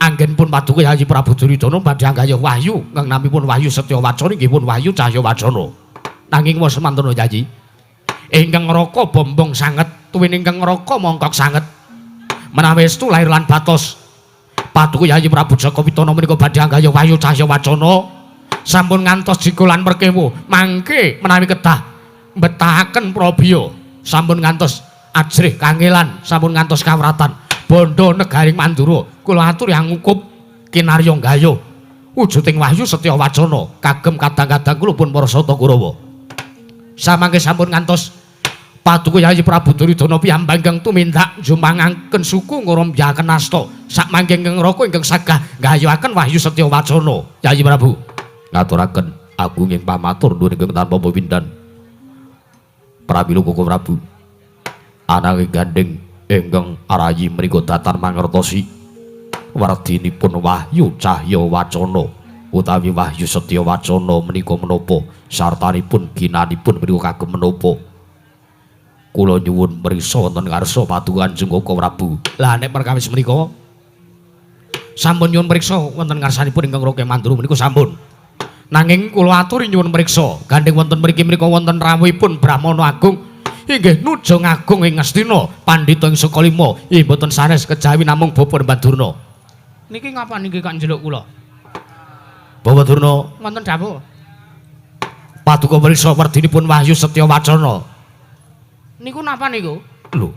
anggenipun Paduka Yayi Prabu Duryudana badhe anggayuh wahyu ingkang namipun Wahyu Setya Wacana inggih pun Wahyu Cahya Wacana. Nanging wos mantuna Yayi, ingkang raka bombong sanget tuwin ingkang raka mongkok sanget menawi estu lair lan batos Paduka Yayi Prabu Jaka Pitana menika badhe anggayuh Wahyu Cahya Wacana sampun ngantos jiga lan merkewa mangke menawi kedah mbetahaken prabiya sampun ngantos ajrih kangelan sampun ngantos kawratan bondo negaring Mandura kula aturi angukup kinarya nggayuh wujuding Wahyu Setya Wacana kagem kadang-kadang kula pun para sata Kurawa. Samangke sampun ngantos Paduka Yayi Prabu Duryudana piyambak ingkang tumindak njumangaken suku ngrembyaken asta sakmangke ingkang raka ingkang sagah nggayuhaken Wahyu Setya Wacana. Yayi Prabu ngaturaken agunging pamatur nuwun ingkang tanpa pepindhan. Pramila Koko Prabu ananging gandheng ingkang arayi menika datan mangertosi wardinipun Wahyu Cahya Wacana utawi Wahyu Setya Wacana menika menapa sartanipun ginanipun menika kagem menapa. Kula nyuwun mriksa wonten ngarsa Paduka Kanjeng Koko Prabu. Lah nek perkawis menika sampun nyuwun mriksa wonten ngarsanipun ingkang raka Mandura menika sampun. Nanging kula aturi nyuwun mriksa gandheng wonten mriki menika wonten rawuhipun Brahmana Agung inggih Nujung Agung ing Ngastina pandhita ing Sukalima inggih mboten sanes kejawi namung Bapa Durna. Niki ngapa niki kok njeluk kula? Bapak Durna wonten dawuh. Paduka mriksa werdinipun Wahyu Setya Wacana. Niku napa niku? Lho.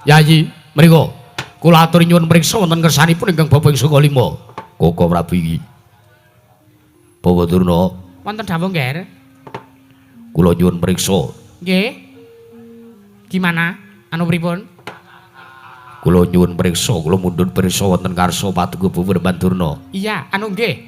Yayi mriku kula aturi nyuwun mriksa wonten kersanipun ingkang Bapa ing Sukalima. Koko Prabu iki. Bapak Durna wonten dawuh nggih. Kula nyuwun mriksa. Nggih. Gimana? Anu pripun? Kula nyuwun mriksa, kula mundhut pirsa wonten ngarsa Paduka Bapak Durna. Iya, anu nggih.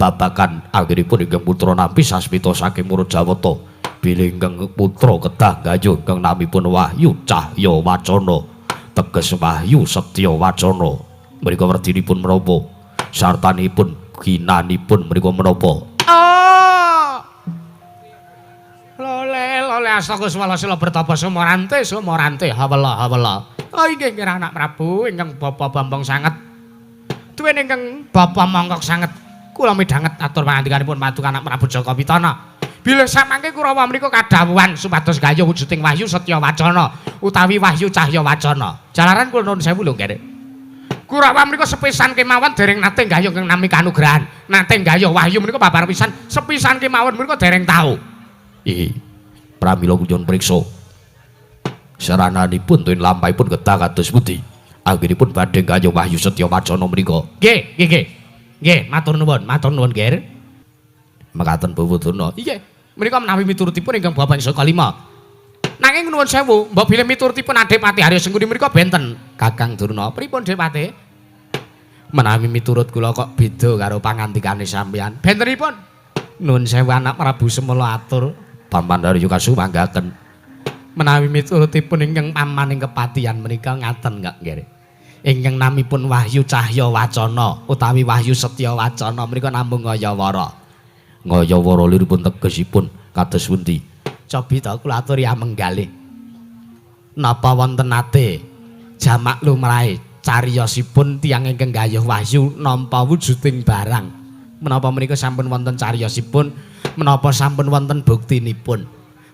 Babagan anggenipun ingkang putra nampi sasmita saking Murjawata. Bilih ingkang putra kedah gayuh ingkang namipun Wahyu Cahya Wacana. Teges Wahyu Setya Wacana. Menika werdinipun menapa? Sartanipun ginanipun menika menapa? Oh. Lole lole astaga swala sila bertapa sumorante sumorante hawela hawela. Oh inggih nggih anak Prabu ingkang bapa Bambang sanget. Tuwin ingkang bapa mongkok sanget. Kula midhanget atur pangandikanipun Paduka anak Prabu Jaka Pitana. Bilih samangke Kurawa menika kadhawuhan supados gayuh wujuding Wahyu Setya Wacana utawi Wahyu Cahya Wacana. Jalaran kula nuwun sewu lho nggih. Kurawa menika sepisan kemawon dereng nate nggayuh ingkang nami kanugrahan. Nate nggayuh wahyu menika babar pisan, sepisan kemawon menika dereng tau. Ih, pramila nyuwun priksa. Sarananipun tuwin lampahipun kedah kados pundi? Anggenipun badhe nggayuh Wahyu Setya Wacana menika. Nggih, nggih, nggih. Nggih, matur nuwun, Ger. Mekaten Bapak Durna. Nggih, menika menawi miturutipun ingkang Bapak Sukalima. Nanging nuwun sewu, mbok bilih miturutipun Adipati Harya Sengkuni menika benten. Kakang Durna, pripun Dipati? Menawi miturut kula kok beda karo pangandikane sampeyan. Bentenipun? Nuwun sewu anak Prabu Semala atur. Paman Harya kasumanggaken. Menawi miturutipun ingkang paman ing kepatihan menika ngaten kok nggih. Ingkang namipun Wahyu Cahya Wacana utawi Wahyu Setya Wacana menika namung ngayawara. Ngayawara liripun tegesipun kados pundi? Cobi ta kula aturi amenggalih. Napa wonten nate jamak lumrahe cariyosipun tiyang ingkang gayuh wahyu nampa wujuding barang. Menapa menika sampun wonten cariyosipun, menapa sampun wonten buktinipun?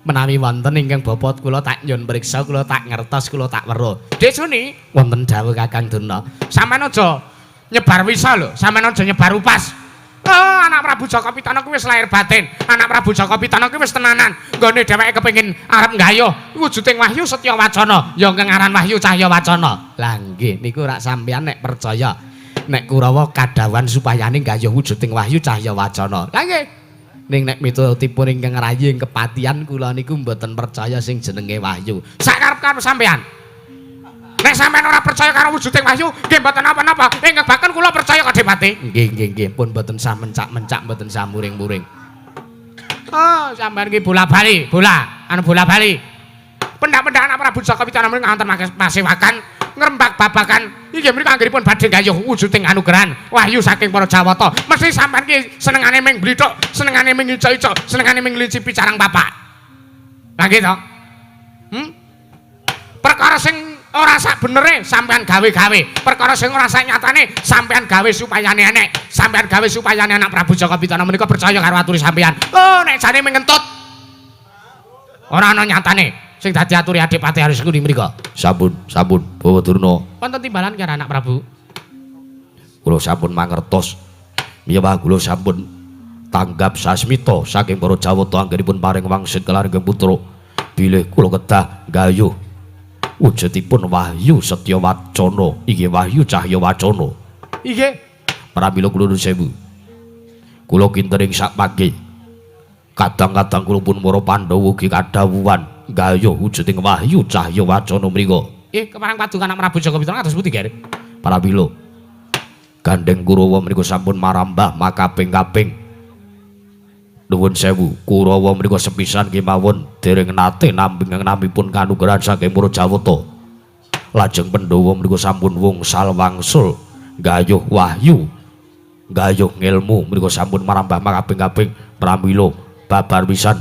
Menawi wonten ingkang bapa kula tak nyun priksa, kula tak ngertos, kula tak weruh. Dik Suni, wonten dawuh Kakang Durna. Sampeyan aja nyebar wisa lho, sampeyan aja nyebar upas. Oh, anak Prabu Jaka Pitana kuwi wis lahir batin. Anak Prabu Jaka Pitana kuwi wis tenanan. Nggone dheweke kepengin arep nggayuh wujuding wahyu setya wacana, ya ingkang aran wahyu cahya wacana. Lah nggih, niku rak sampeyan nek percaya nek Kurawa kadhawuhan supayane nggayuh wujuding wahyu cahya wacana. Lah nggih. Ning nek miturutipun ingkang rayi ing kepatihan kula niku mboten percaya sing jenenge wahyu. Sakarep-karep sampeyan. Nek sampeyan ora percaya karo wujuding wahyu, nggih mboten napa-napa. Ingkang bahkan kula percaya kok Depati. Nggih, nggih, nggih, pun mboten sah mencak-mencak, mboten sah muring-muring. Oh, sampeyan iki bola-bali, bola, anu bola-bali. Pendak-pendak anak Prabu Jaka Pitana menika wonten pasewakan ngrembak babagan inggih menika anggenipun badhe gayuh wujuding anugrahan wahyu saking para Jawata. Mesti sampeyan ki senengane ming blithuk, senengane ming icok-icok, senengane ming nglincipi carang papak. Lah nggih to? Hmm? Perkara sing ora sak benere sampeyan gawe-gawe, perkara sing ora sak nyatane sampeyan gawe supayane enek, sampeyan gawe supayane anak Prabu Jaka Pitana menika percaya karo aturi sampeyan. Oh, nek jane ming ngentut. Ora ana nyatane sing dadi aturi Adipati Aris Sengkuni mriku. Sampun, sampun, Bawa Durna. Wonten timbalan karo anak Prabu. Kula sampun mangertos. Miyawah kula sampun tanggap sasmita saking para Jawata anggenipun paring wangsit kelaring putra. Bilih kula kedah nggayuh wujudipun wahyu setya wacana, inggih wahyu cahya wacana. Inggih. Pramila kula nuwun sewu. Kula kinten ing sakmangke. Kadang-kadang kula pun para Pandhawa ugi kadhawuhan nggayuh wujuding wahyu cahya wacana mriku. Keparang paduka anak Prabu Jaka Pitana kados pundi, Ger? Pramila gandeng Kurawa mriku sampun marambah makaping-kaping. Nuwun sewu, Kurawa mriku sepisan kemawon dereng nate nampi namipun kanugrahan saking para Jawata. Lajeng Pandhawa mriku sampun wungsal wangsul nggayuh wahyu, nggayuh ngelmu mriku sampun marambah makaping-kaping. Pramila babar pisan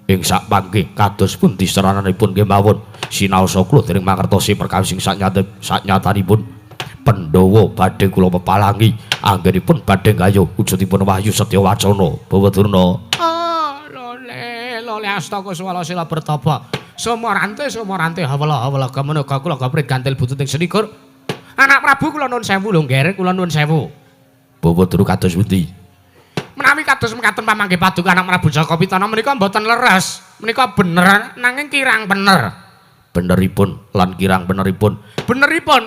ing sakmangke kados pundi serananipun kemawon sinaosa kula dereng mangertosi perkawis sing saknyatanipun Pandhawa badhe kula pepalangi anggenipun badhe nggayuh wujudipun wahyu setya wacana. Bawa Durna. Oh, lole lole astaka swala sila bertapa. Sumorante sumorante hawala hawala gamana kula gaprit gantil bututing selikur. Anak Prabu kula nuwun sewu lho, Ngger, kula nuwun sewu. Bawa Durna kados pundi? Menawi kados mekaten pamanggih paduka anak Prabu Jaka Pitana menika mboten leres, menika bener nanging kirang bener. Beneripun lan kirang beneripun. Beneripun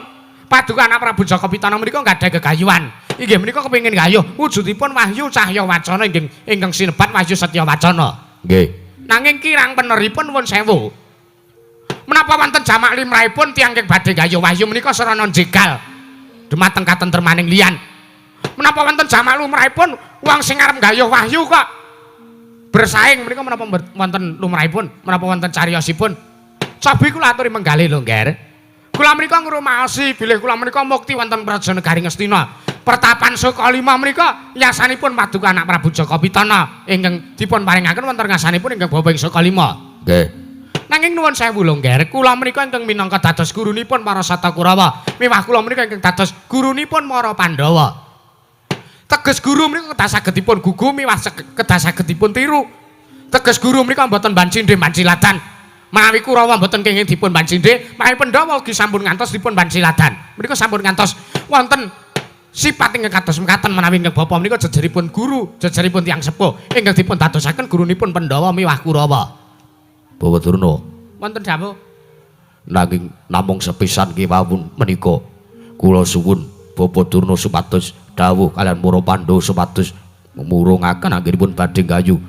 paduka anak Prabu Jaka Pitana menika gadhah gegayuhan. Inggih menika kepengin gayuh wujudipun wahyu cahya wacana inggih ingkang sinebat wahyu setya wacana. Nggih. Nanging kirang beneripun nuwun sewu. Menapa wonten jamak limrahipun tiyang ingkang badhe gayuh wahyu menika sarana jegal dumateng katentremaning liyan. Menapa wonten jamak lumrahipun wong sing arep gayuh wahyu kok bersaing menika menapa wonten lumrahipun, menapa wonten cariyosipun? Cobi kula aturi menggalih lho, Ngger. Kula menika ngrumaosi bilih kula menika mukti wonten Praja Negari Ngastina. Pertapan Sukalima menika yasanipun paduka anak Prabu Jaka Pitana ingkang dipun paringaken wonten ngasanipun ingkang bapa ing Sukalima. Nggih. Nanging nuwun sewu lho, Ngger, kula menika ingkang minangka dados gurunipun para Sata Kurawa. Miwah kula menika ingkang dados gurunipun para Pandhawa. Teges guru menika kedah saged dipun gugu miwah kedah saged dipun tiru. Teges guru menika mboten bancindhe banciladan. Menawi Kurawa mboten kenging dipun bancindhe, menawi Pandhawa ugi sampun ngantos dipun banciladan. Menika sampun ngantos wonten sifat ingkang kados mekaten menawi ingkang bapa menika jejeripun guru, jejeripun tiyang sepuh ingkang dipun dadosaken gurunipun Pandhawa miwah Kurawa. Bawa Durna. Wonten dawuh. Nanging namung sepisan kemawon menika kula suwun Bapak Durna supados dawuh kalian para Pandhawa supados murungaken anggenipun badhe nggayuh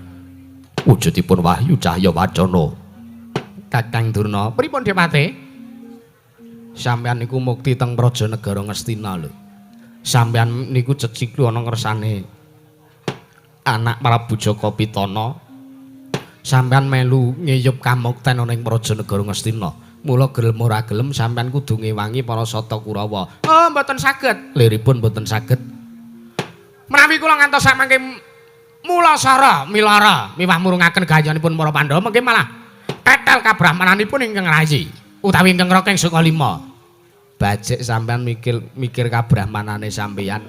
wujudipun wahyu cahya wacana. Kakang Durna, pripun Depate? Sampeyan niku mukti teng Praja Negara Ngastina lho. Sampeyan niku ceciklu ana ngersane anak Prabu Jaka Pitana. Sampeyan melu ngiyup kamukten ana ing Praja Negara Ngastina. Mula gelem ora gelem sampeyan kudu ngewangi para Sata Kurawa. Oh, mboten saged. Liripun mboten saged. Menawi kula ngantos samangke mulasara milara miwah murungaken gayanipun para Pandhawa mengke malah tetel kabrahmananipun ingkang rayi utawi ingkang raka ing Sukalima. Bajik sampeyan mikir kabrahmanane sampeyan.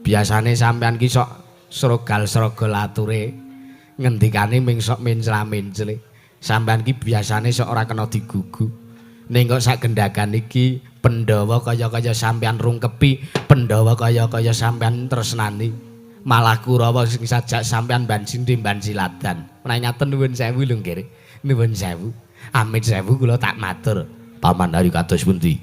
Biasane sampeyan ki sok srogal-srogol ature. Ngendikane ming sok mencla-mencle. Sampeyan ki biasane sok ora kena digugu. Ning kok sak gendhagan iki Pandhawa kaya-kaya sampeyan rungkepi, Pandhawa kaya-kaya sampeyan tresnani. Malah Kurawa sing sajak sampeyan ban sindhi ban siladan. Menawi ngaten nuwun sewu lho nggih. Nuwun sewu. Amit sewu kula tak matur. Paman Hari kados pundi?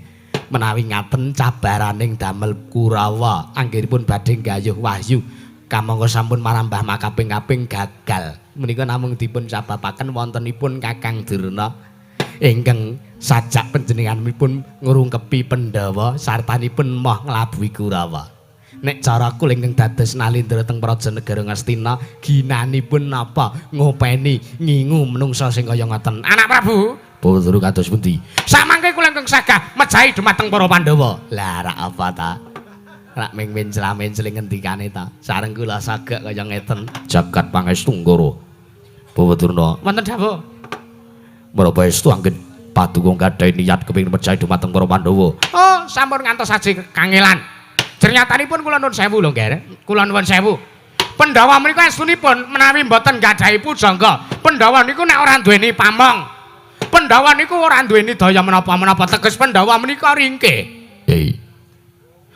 Menawi ngaten cabaraning damel Kurawa anggenipun badhe nggayuh wahyu kamangka sampun marambah makaping-kaping gagal. Menika namung dipun sababaken wontenipun Kakang Durna ingkang sajak panjenenganipun ngrungkepi Pandhawa sartanipun moh nglabuhi Kurawa. Nek cara kula ingkang dados nalindra teng Praja Negara Ngastina ginanipun napa ngopeni ngingu menungsa sing kaya ngoten. Anak Prabu, Bawa kados pundi? Samangke kula ingkang sagah mejahi dumateng para Pandhawa. Lah rak apa ta? Rak ming mencla-mencle ngendikane ta. Sareng kula sagek kaya ngeten. Jagat pangestu Nggara. Bawa Durna. Wonten dawuh. Menapa estu anggen paduka gadhahi niat kepengin mejahi dumateng para Pandhawa? Oh, sampun ngantos aji kangelan. Jernyatanipun kula nuwun sewu lho, Nggih. Kula nuwun sewu. Pandhawa menika estunipun menawi mboten gadhahi pujangga. Pandhawa niku nek ora duweni pamong. Pandhawa niku ora duweni daya menapa-menapa, teges Pandhawa menika ringkih.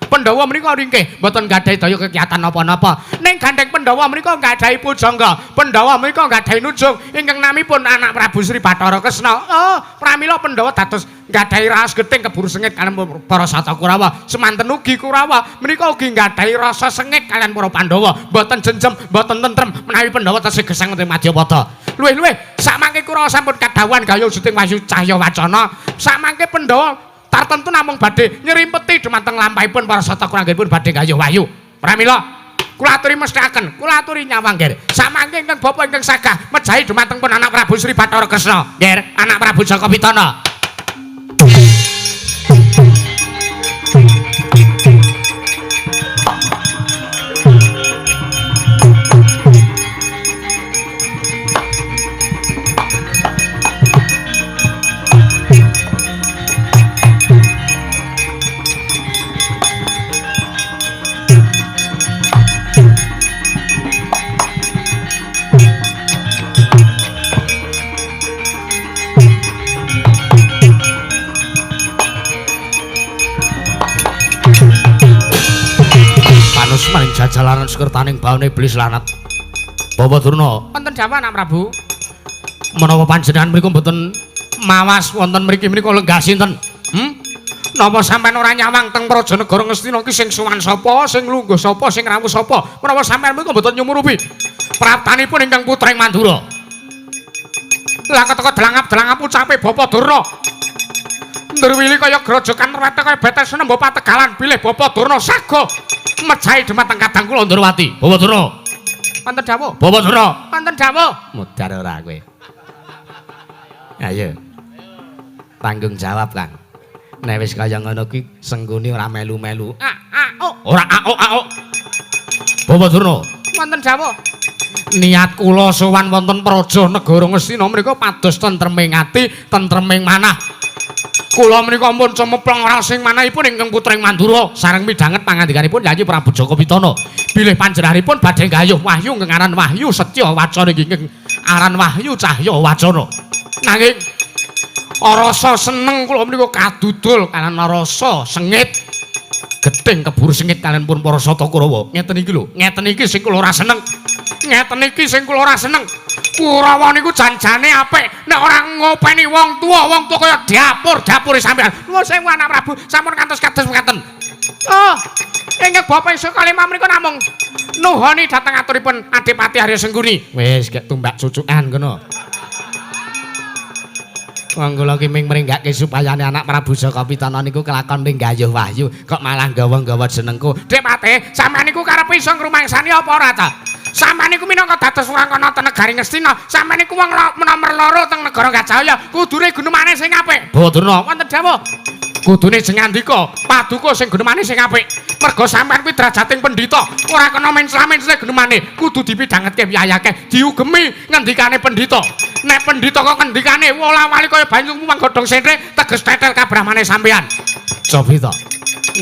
Pandhawa menika ringkih, mboten gadhahi daya kegiatan napa-napa. Ning gandheng Pandhawa menika gadhahi pujangga. Pandhawa menika gadhahi nujung ingkang namipun anak Prabu Sri Bathara Kresna. Oh, pramila Pandhawa dados gadhahi raos gething keburu sengit kaliyan para Sata Kurawa. Semanten ugi Kurawa menika ugi gadhahi rasa sengit kaliyan para Pandhawa. Mboten jenjem, mboten tentrem menawi Pandhawa tesih gesang wonten Madyapada. Luwih-luwih samangke Kurawa sampun kadhawuhan gayuh juting wahyu cahya wacana. Samangke Pandhawa tartentu namung badhe nyerimpeti dumateng lampahipun para Sata Kurawa pun badhe gayuh wahyu. Pramila kula aturi mesthekaken, kula aturi nyawang nggih. Samangke ingkang bapa ingkang sagah mejahi dumateng pun anak Prabu Sri Bathara Kresna, nggih, anak Prabu Jaka Pitana. Maring jajalaran sekertaning baune iblis lanat. Bapak Durna, wonten dawuh Anak Prabu. Menapa panjenengan mriku mboten mawas wonten mriki menika lenggah sinten? Napa sampean ora nyawang teng Praja Negara Ngastina iki sing sowan sapa, sing lungguh sapa, sing rawuh sapa? Menapa sampean mriku mboten nyumurupi praptanipun ingkang putra ing Mandura? Lah keteka delangap-delangap ucape Bapak Durna. Ndurwili kaya grojokan rwete kaya betes nembo pategalan bilih Bapak Durna saga mejahi dumateng kadang kula Ndurwati. Bapak Durna. Wonten dawuh. Bapak Durna. Wonten dawuh. Mudhar ora kowe. Ayo. Tanggung jawab, Kang. Nek wis kaya ngono kuwi Sengkuni ora melu-melu. A a o. Ora a o a o. Bapak Durna. Wonten dawuh. Niat kula sowan wonten Praja Negara Ngastina menika pados tentreming ati, tentreming manah. Kula menika pun cemeplong raos ing manahipun ingkang putring Mandura sareng midhanget pangandikanipun Yayi Prabu Jaka Pitana. Bilih panjenenganipun badhe nggayuh wahyu ingkang aran Wahyu Setya Wacana ingkang aran Wahyu Cahya Wacana. Nanging rasa seneng kula menika kadudul kaliyan rasa sengit gething keburu sengit kaliyan pun para Sata Kurawa. Ngeten iki lho, ngeten iki sing kula ora seneng. Ngeten iki sing kula ora seneng. Kurawa niku janjane apik nek ora ngopeni wong tuwa, wong tuwa kaya dapur-dapure sampean. Nuwun sewu Anak Prabu, sampun kantos kados mekaten. Oh, ingkang bapa ingsun kalima menika namung nuhoni dhateng aturipun Adipati Arya Sengkuni. Wis gek tumbak cucukan kono. Wong kula ki ming mringgake supayane anak Prabu Jaka Pitana niku kelakon ning gayuh wahyu kok malah gawa-gawa jenengku. Dipate, sampean niku karepe iso ngrumangsani apa ora ta? Sampeyan niku minangka dados wangkana teng negari Ngastina, sampeyan niku wong nomer loro teng negara Gajahaya, kudune gunemane sing apik. Bawa Durna, wonten dawuh. Kudune sing ngandika, paduka sing gunemane sing apik. Merga sampeyan kuwi derajating pendhita, ora kena mencla-mencle gunemane, kudu dipidhangetke wiyayake, diugemi ngendikane pendhita. Nek pendhita kok ngendikane wola-wali kaya banyu muwang godhong sentre, teges tetel kabrahmane sampeyan. Cobi ta.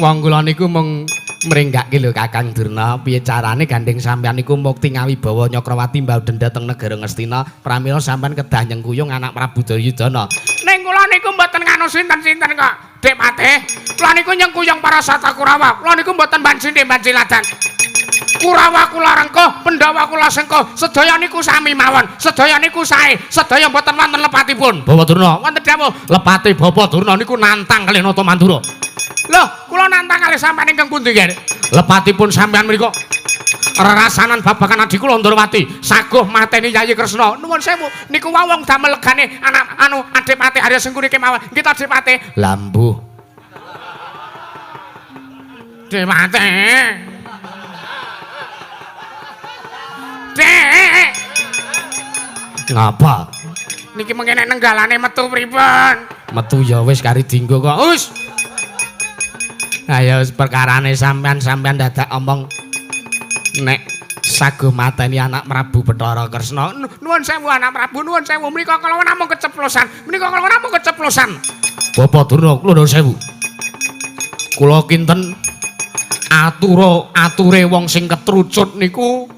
Wong kula niku mung Mrenggake lho Kakang Durna, piye carane gandeng sampeyan niku mukti ngawibawa Nyakrawati mbauden dhateng negara Ngastina, pramila sampeyan kedah nyengkuyung anak Prabu Duryudana. Ning kula niku mboten nganu sinten-sinten kok, Dik Patih. Kula niku nyengkuyung para Sata Kurawa. Kula niku mboten banci-banci ladan. Kurawa kula rengkuh, Pandhawa kula sengkuh, sedaya niku sami mawon, sedaya niku sae, sedaya mboten wonten lepatipun. Bapak Durna, wonten dawuh, lepate Bapak Durna niku nantang kalih Nata Mandura. Loh, kula nantang kalih sampeyan ingkang pundi, Ger? Lepatipun sampeyan mriku rerasanan babagan adi kula Ndrawati, saguh mateni Yayi Kresna. Nuwun sewu, niku wau wong damel legane anak anu Adipati Arya Sengkuni kemawon. Nggih ta, Adipati? Lambuh. Adipati. Dek. Ngapa? Niki mengene nenggalane metu pripun? Metu ya wis kari dinggo kok. Wis. Ayo perkarane sampean-sampean dadak omong nek saguh mateni anak Prabu Bathara Kresna. Nuwun sewu anak Prabu, nuwun sewu menika kala namung keceplosan. Menika kala namung keceplosan. Bapak Durna kula nuwun sewu. Kula kinten atura ature wong sing ketrucut niku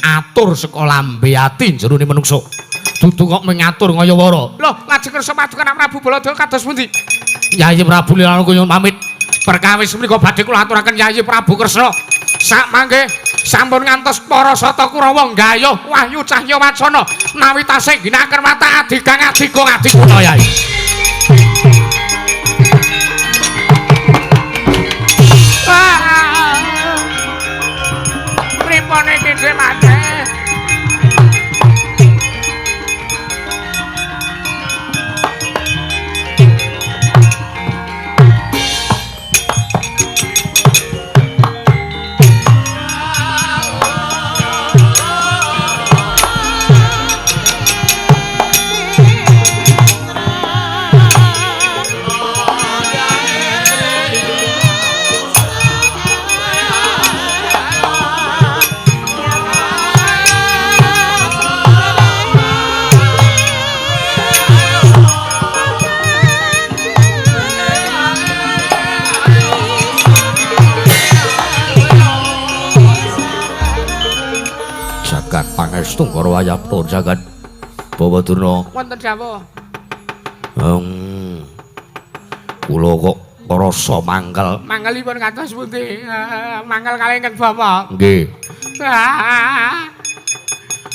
atur saka lambe ati jerone menungso. Dudu kok mengatur ngayawara. Lho, lajeng kersa paduka anak Prabu Baladewa kados pundi? Yayi Prabu Lilana kula pamit. Perkawis menika badhe kula aturaken Yayi Prabu Kresna. Sak mangke sampun ngantos para Sata Kurawa nggayuh wahyu cahya wacana nawi tasih ginaken mata adigang adigung adiguna Yayi. Pripun iki Dik Mate? Pangestu karo wayapta jagat Bawa Durna. Wonten dawuh. Kula kok ngrasa mangkel. Mangkelipun kados pundi? Mangkel kalih ingkang bapa. Nggih.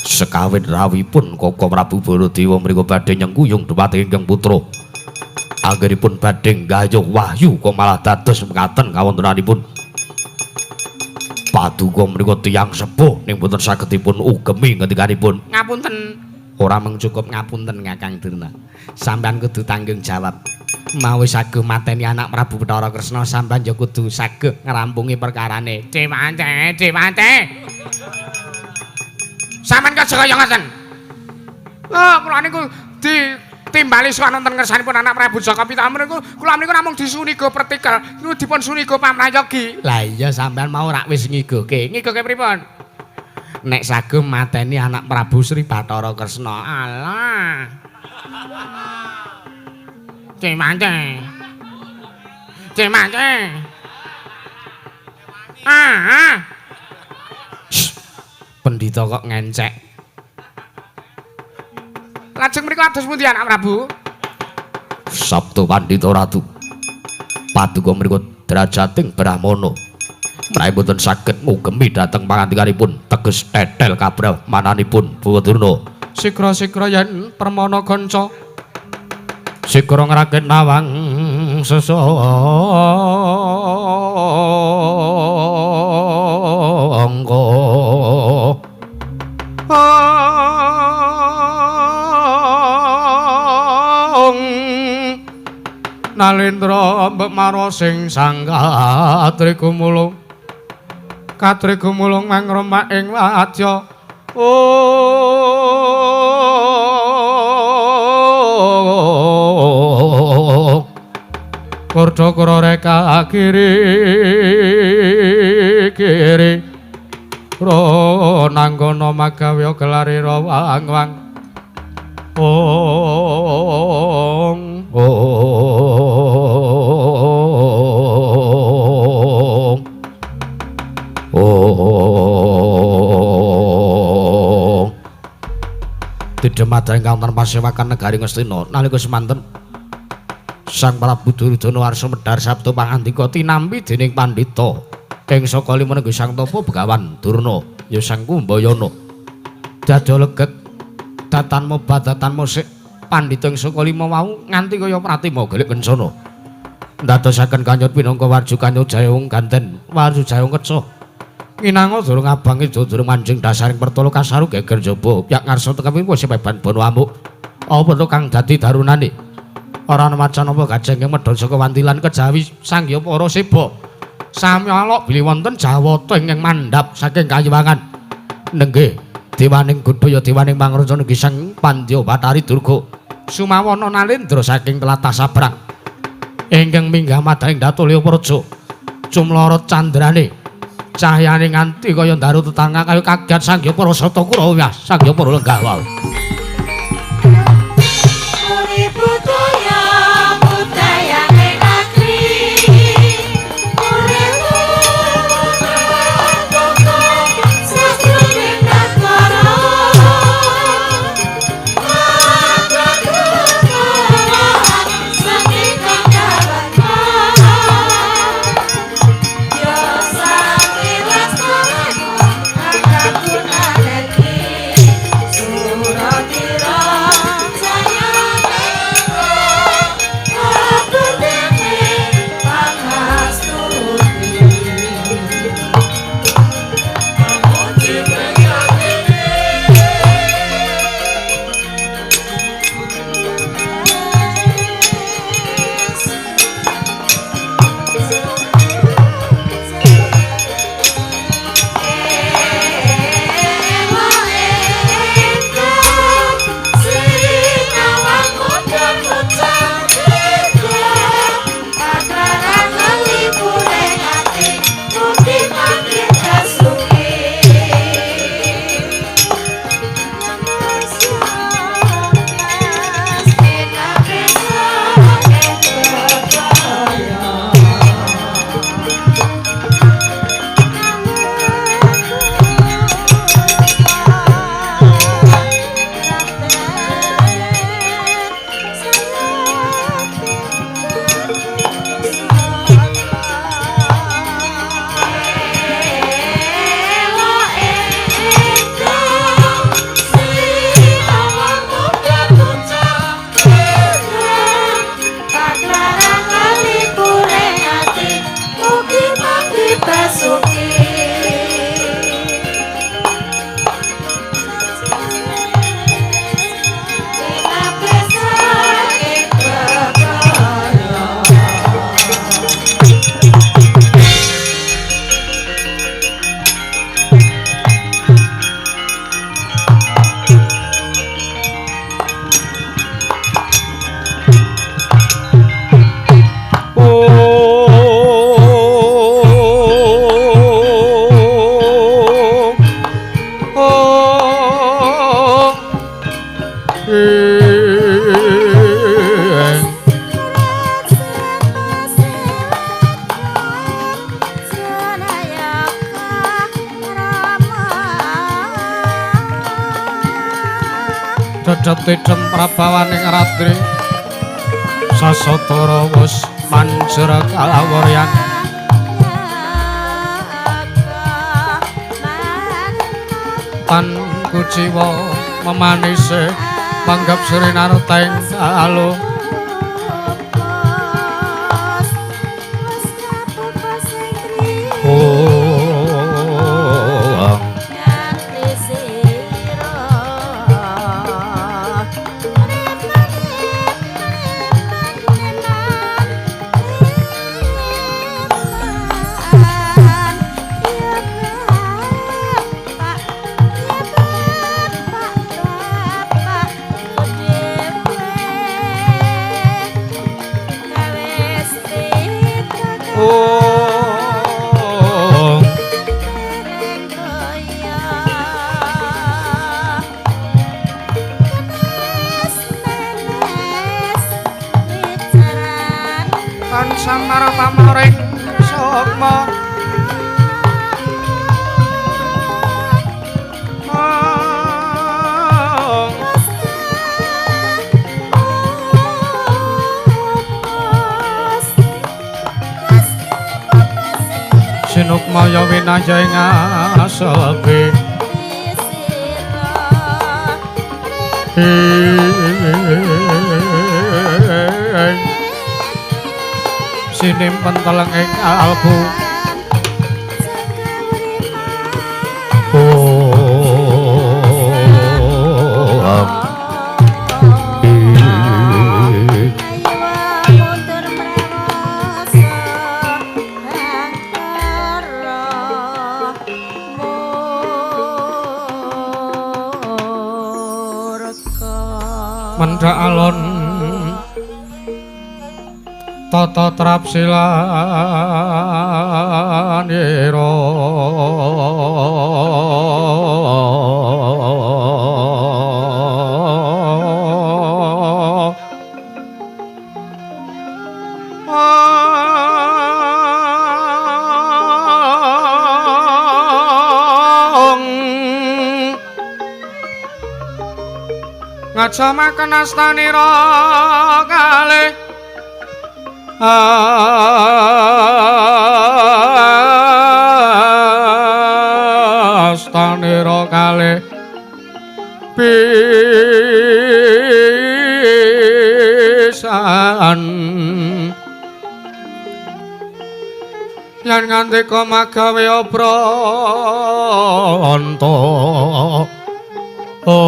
Sekawit rawuhipun Koko Prabu Baladewa mriku badhe nyengkuyung dhumateng ingkang putra. Anggenipun badhe nggayuh wahyu kok malah dados mekaten kawontenanipun. Paduka mriku tiyang sepuh ning boten saged dipun ugemi ngendikanipun. Ngapunten. Ora mung cukup ngapunten Kakang Durna. Sampeyan kudu tanggung jawab. Mawi saguh mateni anak Prabu Bathara Kresna, sampeyan ya kudu saguh ngrampungi perkarane. Dewante, dewante. Sampeyan kok kaya ngoten. Oh, kula niku ditimbali sowan wonten ngersanipun anak Prabu Jaka Pitama niku kula niku namung disuniga pertikel, niku dipun suniga pamrayogi. Lah iya sampeyan mau rak wis ngigoke. Ngigoke pripun? Nek saguh mateni anak Prabu Sri Bathara Kresna. Alah. Cemante. Cemante. Ah. Pendhita kok ngencek. Lajeng mriku ados pundi anak Prabu? Sabtu Pandhita Ratu. Paduka mriku derajating Brahmana. Menawi boten saged ngugemi dhateng pangandikanipun teges tetel kabrahmananipun Bawa Durna. Sigra-sigra yen permana kanca. Sigra ngrakit nawang sesangka. Nalendra mbek mara sing sang katrigumulung katrigumulung mangromak ing wadya. Oh Kordo koreka kiri kiri ro nanggono magawe gelare wang wang ong ong. Tidha madhang kang pasewakan negari Ngastina nalika semanten Sang Prabu Duryudana warsa medhar sabda pangandika tinampi dening pandhita ing saka lima nenggo Sang Tapa Begawan Durna ya Sang Kumbayana. Dadi leget datan mobat datan mosik pandhita ing saka lima wau nganti kaya pratima gelik kencana. Ndadosaken kanyut pinangka warju kanyut jayung ganten warju jayung keca. Nginanga durung abang ida durung manjing dasaring pertala kasaru geger jaba pyak ngarsa tekeping wis peban bono amuk. Apa to kang dadi darunane? Ora ana macan apa gajeng medhon saka wantilan kejawi sangya para seba. Sami alok bilih wonten jawata ingkang mandhap saking kayiwangan. Nenggih dewaning Godhaya dewaning Mangrasa nggih Sang Pandya Bathari Durga. Sumawana nalendra saking tlatah Sabrang. Ingkang minggah madhang Datulya Praja. Cumlorot candrane. Cahyane nganti kaya ndaru tetangga kaya kaget sangya para sata Kurawa sangya para lenggah wau. Cecep prabawaning ratri sasatara wis manjur kalawaryan tan kuciwa memanise manggap srinarteng alu. Maya winaya ing asepi sinimpen teleng ing kalbu. Mendhak alon tata trapsilan ira ngajamaken astanira kalih astanira kalih pisan yen ngandika magawe obranta. Ong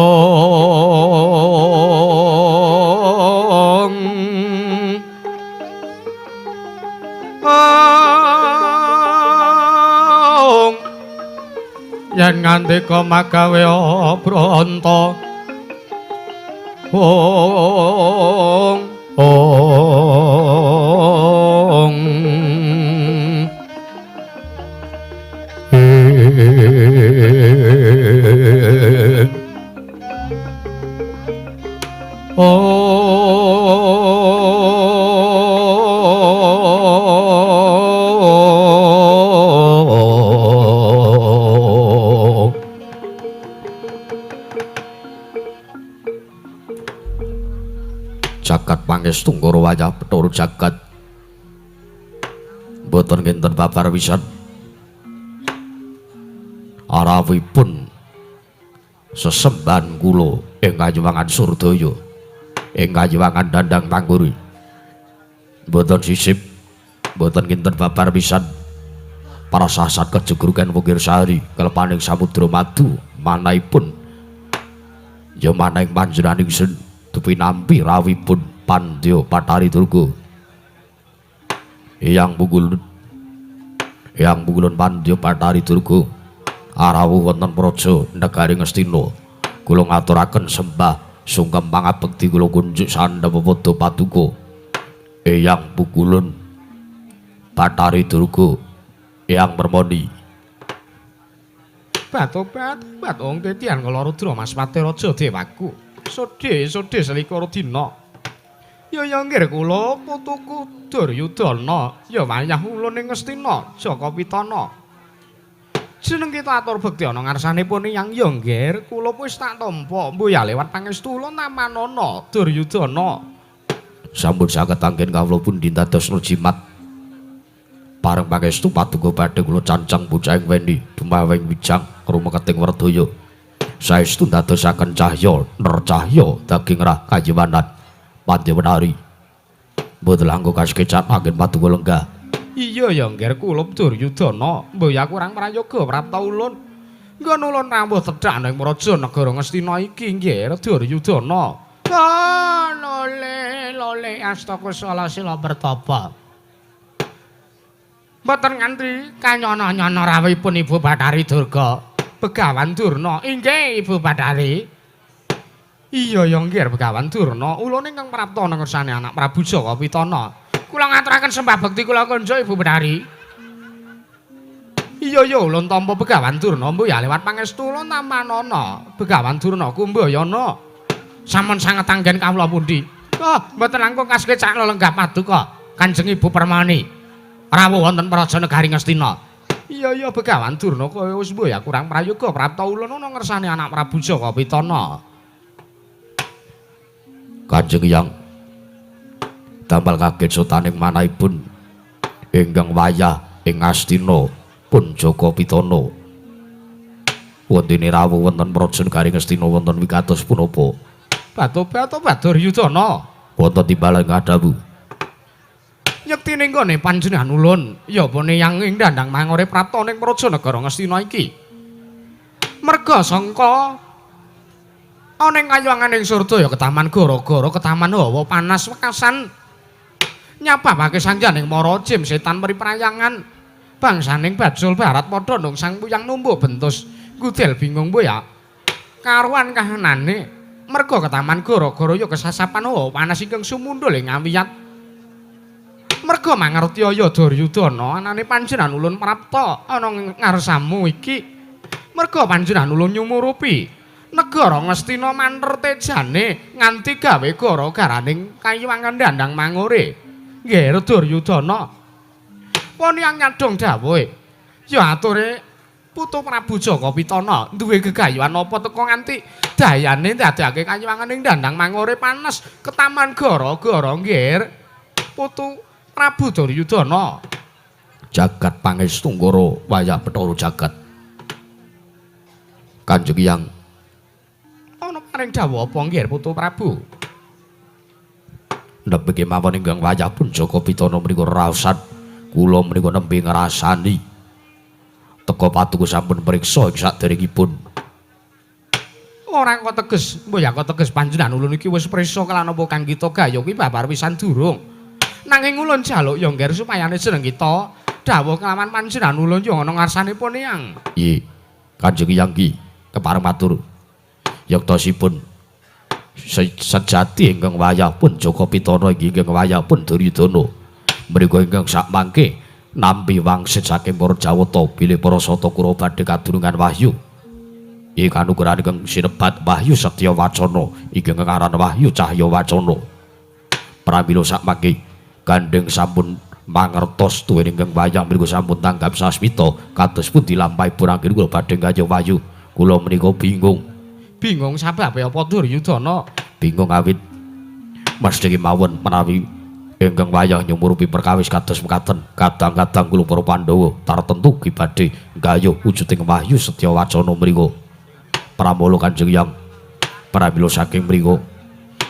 yen ngandika magawe obranta. Ong ong oh. Jagat pangestu ngoro wayah Bathara jagat mboten kinten babar wisan arawipun sesembahan kula ing kayuwangan Surdaya ing kayuwangan Dandang Pangguri mboten sisip mboten kinten babar pisan para sasat kejegrugan Wukir Sari kelepaning samudra madu manahipun ya manahing panjenengan ingsun dupinampi rawuhipun Pandya Bathari Durga Eyang Pungkulun Pandya Bathari Durga arawuh wonten praja negari Ngastina kula ngaturaken sembah sungkem pangabekti kula kunjuk sandha pepadha paduka Eyang Pungkulun Bathari Durga Eyang Permoni. Batobat bat wong tetian kala Rudra Mas Patiraja dewaku sodhe sodhe selikur dina ya ya nggih kula putuku Duryudana ya wayah ulun ing Ngastina Jaka Pitana jeneng kita atur bekti ana ngarsanipun Eyang ya nggih kula wis tak tampa mbuh ya lewat pangestu kula tamanana Duryudana. Sampun saged anggen kawula pundi dadosna jimat pareng pangestu paduka badhe kula cancang bocah ing weni dumaweng wijang rumeketing werdaya saestu ndadosaken cahya nercahya daging rah kayiwanan Pandya Wenari mboten langkung kaskecat anggen paduka lenggah. Iya ya nggih kula Duryudana mbuh ya kurang prayoga prapta ulun nggon ulun rawuh tedhak ning praja negara Ngastina iki nggih Duryudana. Lole lole astakusala sila pertapa mboten nganti kanyono-nyono rawuhipun Ibu Bathari Durga Begawan Durna. Inggih Ibu Bathari. Iya ya nggih Begawan Durna ulun ingkang prapta ngersane anak Prabu Jaka Pitana kula ngaturaken sembah bekti kula kunjuk Ibu Bathari. Iya ya ulun tampa Begawan Durna mbuh ya lewat pangestu ulun tamanana Begawan Durna kumbayana sampun sanget anggen kawula pundi. Oh mboten langkung kasekecak lenggah paduka Kanjeng Ibu Permoni rawuh wonten praja negari Ngastina. Iya iya Begawan Durna kaya wis mbuh ya kurang prayoga prapta ulun ana ngersane anak Prabu Jaka Pitana. Kanjeng Hyang damel kaget sotaning manahipun ingkang wayah ing Ngastina pun Jaka Pitana. Wontene rawuh wonten Praja Negari Ngastina wonten wigatos punapa? Batu-batu Duryudana. Wonten timbalan ngadhawu. Yektine nggone panjenengan ulun ya pone yang ing dandang mangore prapta ning Praja Negara Ngastina iki. Merga sangka ana ing kayangan ing surga ya ketaman gara-gara ketaman hawa panas wekasan nyababake sanjaning mara jim setan priprayangan bangsaning bajul barat padha nung sang puyang numbuh bentus gudel bingung ya karuan kahanane merga ketaman gara-gara ya kesasapan hawa panas ingkang sumundhul ing awiyat merga mangerti ya Duryudana anane panjenengan ulun prapta ana ngarsamu iki merga panjenengan ulun nyumurupi negara Ngastina manter tejane nganti gawe gara-garaning kayiwangan dandang mangore. Nggih Duryudana. Pon yang nyadong dawuhe. Ya ature putu Prabu Jaka Pitana duwe gegayuhan apa teka nganti dayane ndadekake kayiwangan ing dandang mangore panas ketaman gara-gara nggih putu Prabu Duryudana. Jagat pangestu nggara wayah Bathara jagat. Kanjeng Hyang ana paring dawuh apa nggih putu Prabu? Nembe kemawon ingkang wayah pun Jaka Pitana menika raosan kula menika nembe ngrasani teka patuku sampun priksa ing saderengipun. Ora kok teges, mbok ya kok teges panjenengan ulun iki wis priksa kelan apa kang kita gayuh kuwi babar pisan durung. Nanging ulun jaluk ya nggih supayane jeneng kita dawuh kelawan panjenengan ulun ya ana ngarsanipun Hyang. Nggih, Kanjeng Hyang ki kepareng matur. Yektosipun sejati ingkang wayah pun Jaka Pitana inggih ingkang wayah pun Duryudana mriku ingkang sakmangke nampi wangsit saking para Jawata bilih para Sata Kurawa badhe kadurungan wahyu. Iki kanugrahan ingkang sinebat Wahyu Setya Wacana ingkang aran Wahyu Cahya Wacana. Pramila sakmangke gandheng sampun mangertos tuwin ingkang wayah mriku sampun tanggap sasmita kados pundi lampahipun anggen kula badhe nggayuh wahyu. Kula menika bingung. Bingung sababe apa Duryudana? Bingung awit mesti kemawon menawi ingkang wayah nyumurupi perkawis kados mekaten kadang-kadang kula para Pandhawa tartentu ki badhe nggayuh wujuding wahyu setya wacana mriku. Pramala Kanjeng Hyang pramila saking mriku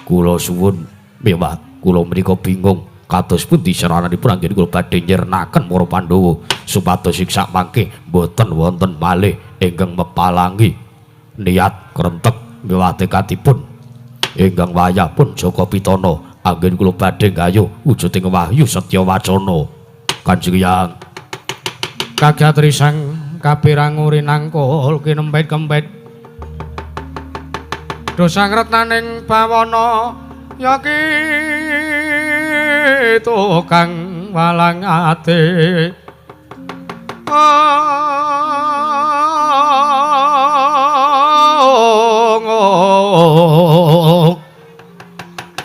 kula suwun miwah kula menika bingung kados pundi sarananipun anggen kula badhe nyirnaken para Pandhawa supados ing sakmangke mboten wonten malih ingkang mepalangi niat krentek miwah tekadipun ingkang wayah pun Jaka Pitana anggen kula badhe nggayuh wujuding wahyu setya wacana. Kanjeng Hyang kagat risang kapirang urinangkul kinempit-kempit dosang retnaning bawana ya ki tukang walang ati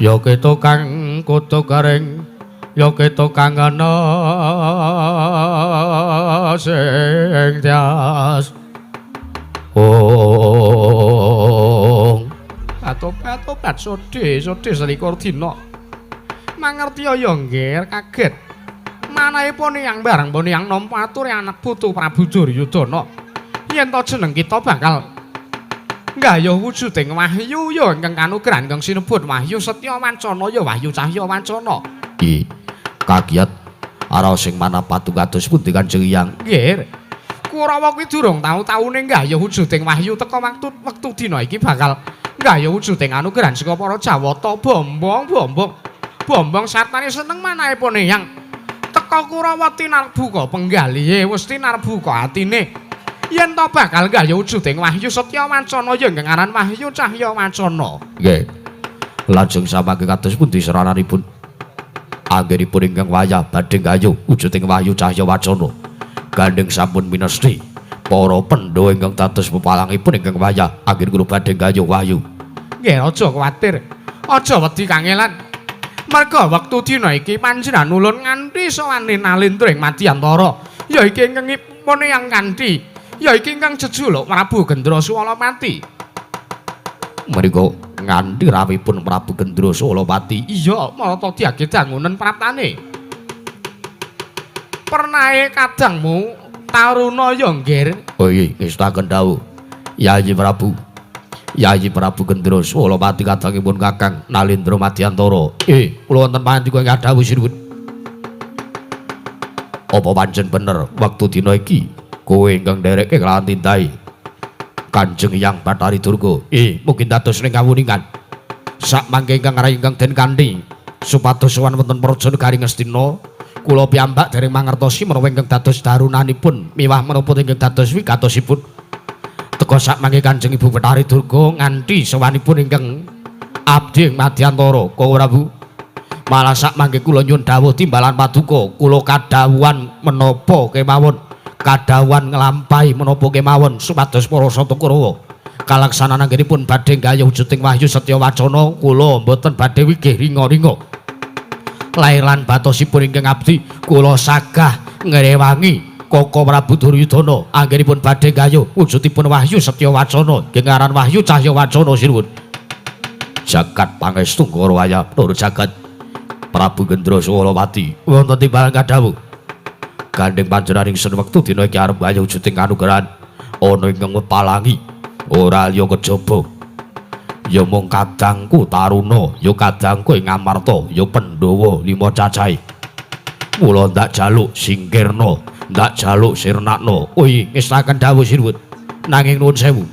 ya ki tukang kutu garing ya ki tukang ana sing tias ong atopat sodhe sodhe selikur dina mangerti ya nggih kaget manahipun yang bareng pun yang nampa ature anak putu Prabu Duryudana yen to jeneng kita bakal nggayuh wujuding wahyu ya ingkang kanugrahan ingkang sinebut Wahyu Setya Wancana ya Wahyu Cahya Wancana. Nggih kagiat araos sing manah patu kados pundi Kanjeng Hyang? Nggih Kurawa kuwi durung tau-taune nggayuh wujuding wahyu teka wektu dina iki bakal nggayuh wujuding anugrahan saka para Jawata bombong-bombong bombong sartane seneng manahipun Hyang teka Kurawa tinarbuka penggalihe wis tinarbuka atine yen to bakal nggayuh wujuding wahyu setya wancana ya ingkang aran Wahyu Cahya Wancana. Nggih. Lajeng samangke kados pundi sarananipun anggenipun ingkang wayah badhe nggayuh wujuding wahyu cahya wacana. Gandheng sampun minesti para Pandhawa ingkang dados pepalangipun ingkang wayah anggen kula badhe nggayuh wahyu. Nggih aja kuwatir. Aja wedi kangelan. Merga wektu dina iki panjenengan ulun nganti sowane nalindra ing madyantara. Ya iki ingkang ipun yang kanthi ya iki ingkang jejuluk Prabu Gendra Suwalapati. Mriku nganti rawuhipun Prabu Gendra Suwalapati. Iya, marata diage dangunen praptane. Pernahe kadangmu Taruna ya nggih. Oh iya, ngestaken dawuh. Yayi Prabu. Yayi Prabu Gendra Swalapati kadangipun Kakang Nalendra Madyantara. Kula wonten pangandika ing dawuh sinuwun. Apa pancen bener wektu dina iki kowe ingkang nderekke kelawan tindahe Kanjeng Hyang Bathari Durga? Mungkin dados ning kawuningan. Sak mangke ingkang rai ingkang den kanthi supados sowan wonten Praja Negari Ngastina, kula piyambak dereng mangertosi menawa ingkang dados darunanipun miwah menapa ingkang dados wigatosipun. Teka sak mangke Kanjeng Ibu Bathari Durga nganti sowanipun ingkang abdi ing Madyantara, Koko Prabu. Malah sak mangke kula nyuwun dawuh timbalan paduka, kula kadhawuhan menapa kemawon, kadhawuhan nglampahi menapa kemawon supados para Sata Kurawa kalaksanan anggenipun badhe nggayuh wujuding wahyu setya wacana, kula mboten badhe wigih ringa-ringa. Lair lan batosipun ingkang abdi kula sagah ngrewangi Koko Prabu Duryudana anggenipun badhe nggayuh wujudipun wahyu setya wacana ingkang aran wahyu cahya wacana sinuwun. Jagat pangestu Ngoro wayah nur jagat Prabu Gendra Swalapati wonten timbalan kadhawuh. Gandheng panjenengan ingsun wektu dina iki arep nggayuh wujuding kanugrahan ana ingkang ngepalangi ora liya kejaba ya mung kadangku Taruna, ya kadangku ing Amarta, ya Pandhawa lima cacahe. Mula ndak jaluk singkirna, ndak jaluk sirnakna. Oi, ngestaken dawuh sinuwun. Nanging nuwun sewu,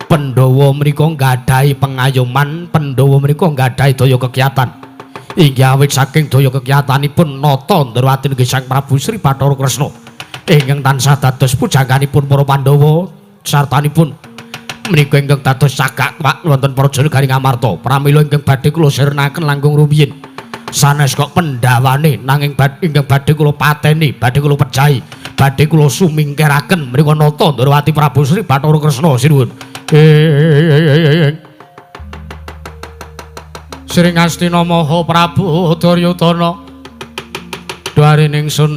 Pandhawa menika nggadahi pengayoman, Pandhawa menika nggadahi daya kegiatan. Inggih awit saking daya kegiatanipun nata Ndrawati nggih Sang Prabu Sri Bathara Kresna ingkang tansah dados pujangganipun para Pandhawa sartanipun menika ingkang dados cagak twak wonten Praja Negari Ngamarta. Pramila ingkang badhe kula sirnaken langkung rumiyin sanes kok pendhawane, nanging ingkang badhe kula pateni, badhe kula pejahi, badhe kula sumingkiraken menika nata Ndrawati Prabu Sri Bathara Kresna sinuwun. Sri Ngastina Maha Prabu Duryudana dwarining ingsun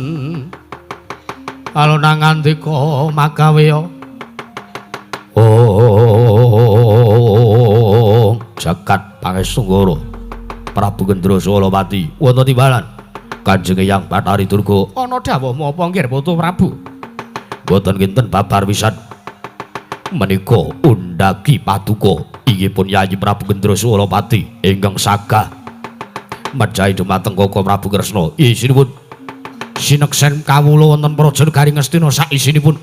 alona ngandika magaweya. Oh, jagat pangestu Ngoro Prabu Gendra Swalapati wonten timbalan Kanjeng Hyang Bathari Durga. Ana dawuh menapa nggih Putu Prabu? Mboten kinten babar pisan. Menika undhagi paduka inggih pun Yayi Prabu Gendra Swalapati ingkang sagah mejahi dumateng Koko Prabu Kresna. Isinipun sineksen kawula wonten Praja Negari Ngastina sakisinipun.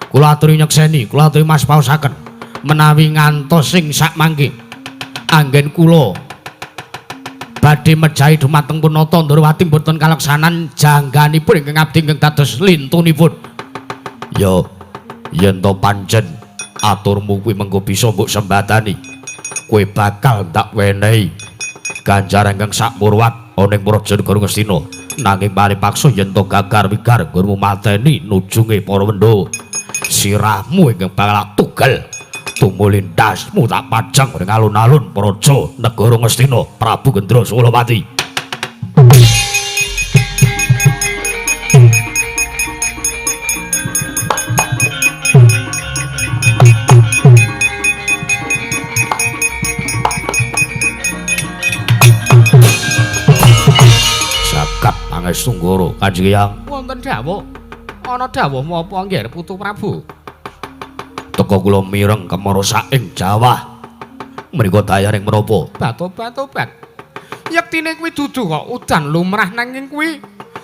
Kula aturi nyekseni, kula aturi mas paosaken menawi ngantos sing sak mangke anggen kula badhe mejahi dumateng Punata Ndrawati mboten kaleksanan jangganipun ingkang abdi ingkang dados lintunipun. Ya yen to pancen aturmu kuwi mengko bisa mbok sembadani, kowe bakal ndak wenehi ganjaran ingkang sakmurwat ana ing Praja Negara Ngastina. Nanging mari paksa yen to gagar wigar nggonmu mateni nujunge para Wendha, sirahmu ingkang bakal tugel tumuli ndasmu tak pajang ing alun-alun Praja Negara Ngastina. Prabu Gendra Swalapati. Jagat pangestu Ngoro Kanjeng Hyang. Wonten dawuh. Ana dawuh menapa nggih Putu Prabu? Teka kula mireng kemara saking Jawah. Menika dayaning menapa? Batobat-tobat. Yektine kuwi dudu kok udan lumrah, nanging kuwi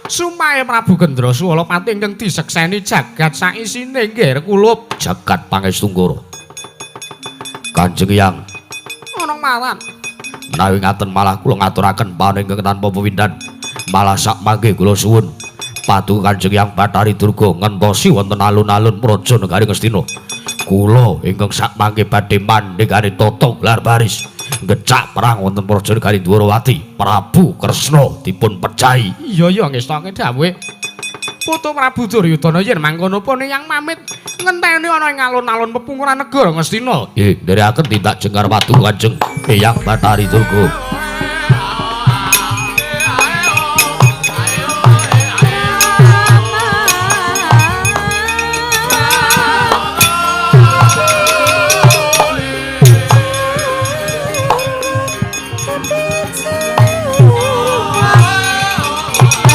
sumahe Prabu Gendra Swalapati ingkang disekseni jagat saisine nggih kulup. Jagat pangestu Ngoro Kanjeng Hyang. Ana malan. Menawi ngaten malah kula ngaturaken panuwun ingkang tanpa pepindhan. Malah sak mangke kula suwun paduka Kanjeng Hyang Bathari Durga ngentosi wonten alun-alun Praja Negari Ngastina. Kula ingkang sak mangke badhe mandhegani tata gelar baris ngecak perang wonten Praja Negari Dwarawati. Prabu Kresna dipun pejahi. Iya ya ngestake dawuhe Putu Prabu Duryudana yen mangkono pun yang pamit ngenteni ana ing alun-alun pepungkuran negara Ngastina. Nggih, nderekaken tindak jengkar paduka Kanjeng Hyang Bathari Durga.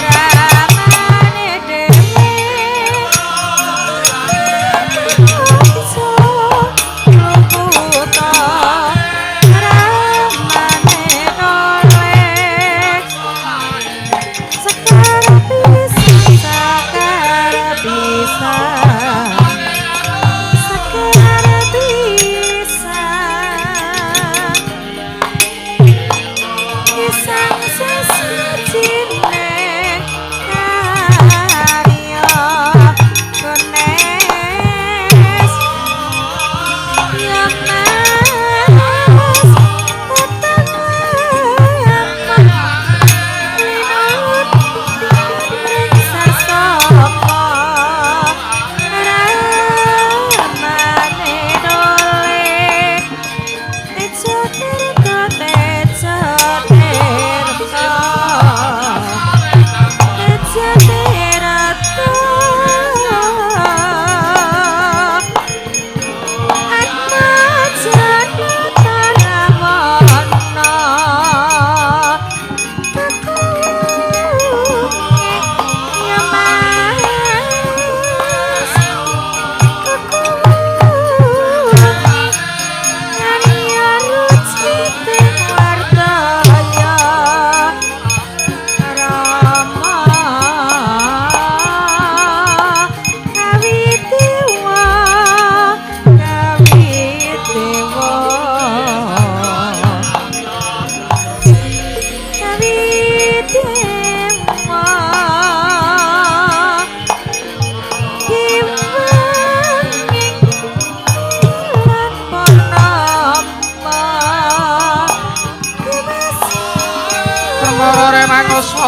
Ramane dhewe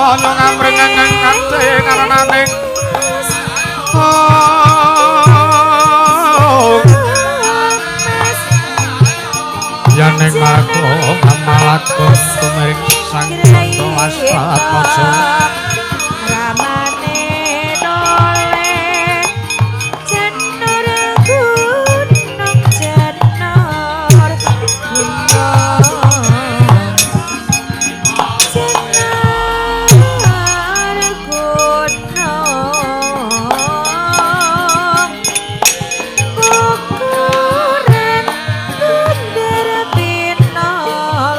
Nyong amreng ate karenaning Yaning marga ngamalaka tumiring sang Gantowasatmaja Ramane noleh jenur gunung jenur gunung jenur gunung ukuran bunder pinolong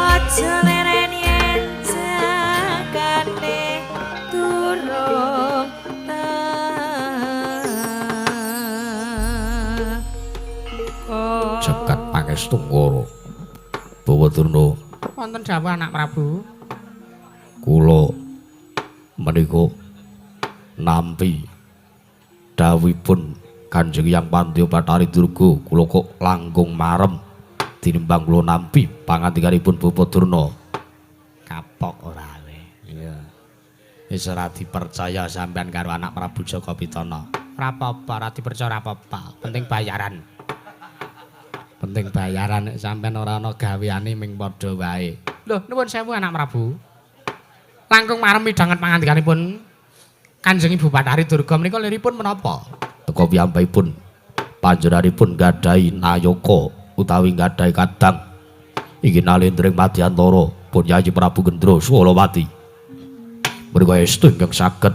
aja leren yen jagane durung teko. Jagat Pangestu Ngoro. Bawa Durna Wonten dawuh anak Prabu. Kula menika nampi dawuhipun Kanjeng Hyang Pandya Bathari Durga kula kok langkung marem tinimbang kula nampi pangandikanipun Bapak Durna. Kapok ora kowe. Iya. Wis ora dipercaya sampean karo anak Prabu Jaka Pitana. Ora apa-apa, ora dipercaya ora apa-apa. Penting bayaran. Penting bayaran nek sampean ora ana gaweane ming padha wae. Lho, nuwun sewu anak Prabu. Langkung marem midhanget pangandikanipun Kanjeng Ibu Bathari Durga menika liripun menapa? Teka piyambakipun panjenenganipun gadhahi nayaka utawi gadhahi kadang inggih nalendring madyantara pun Yayi Prabu Gendra Swalawati. Menika estu ingkang saged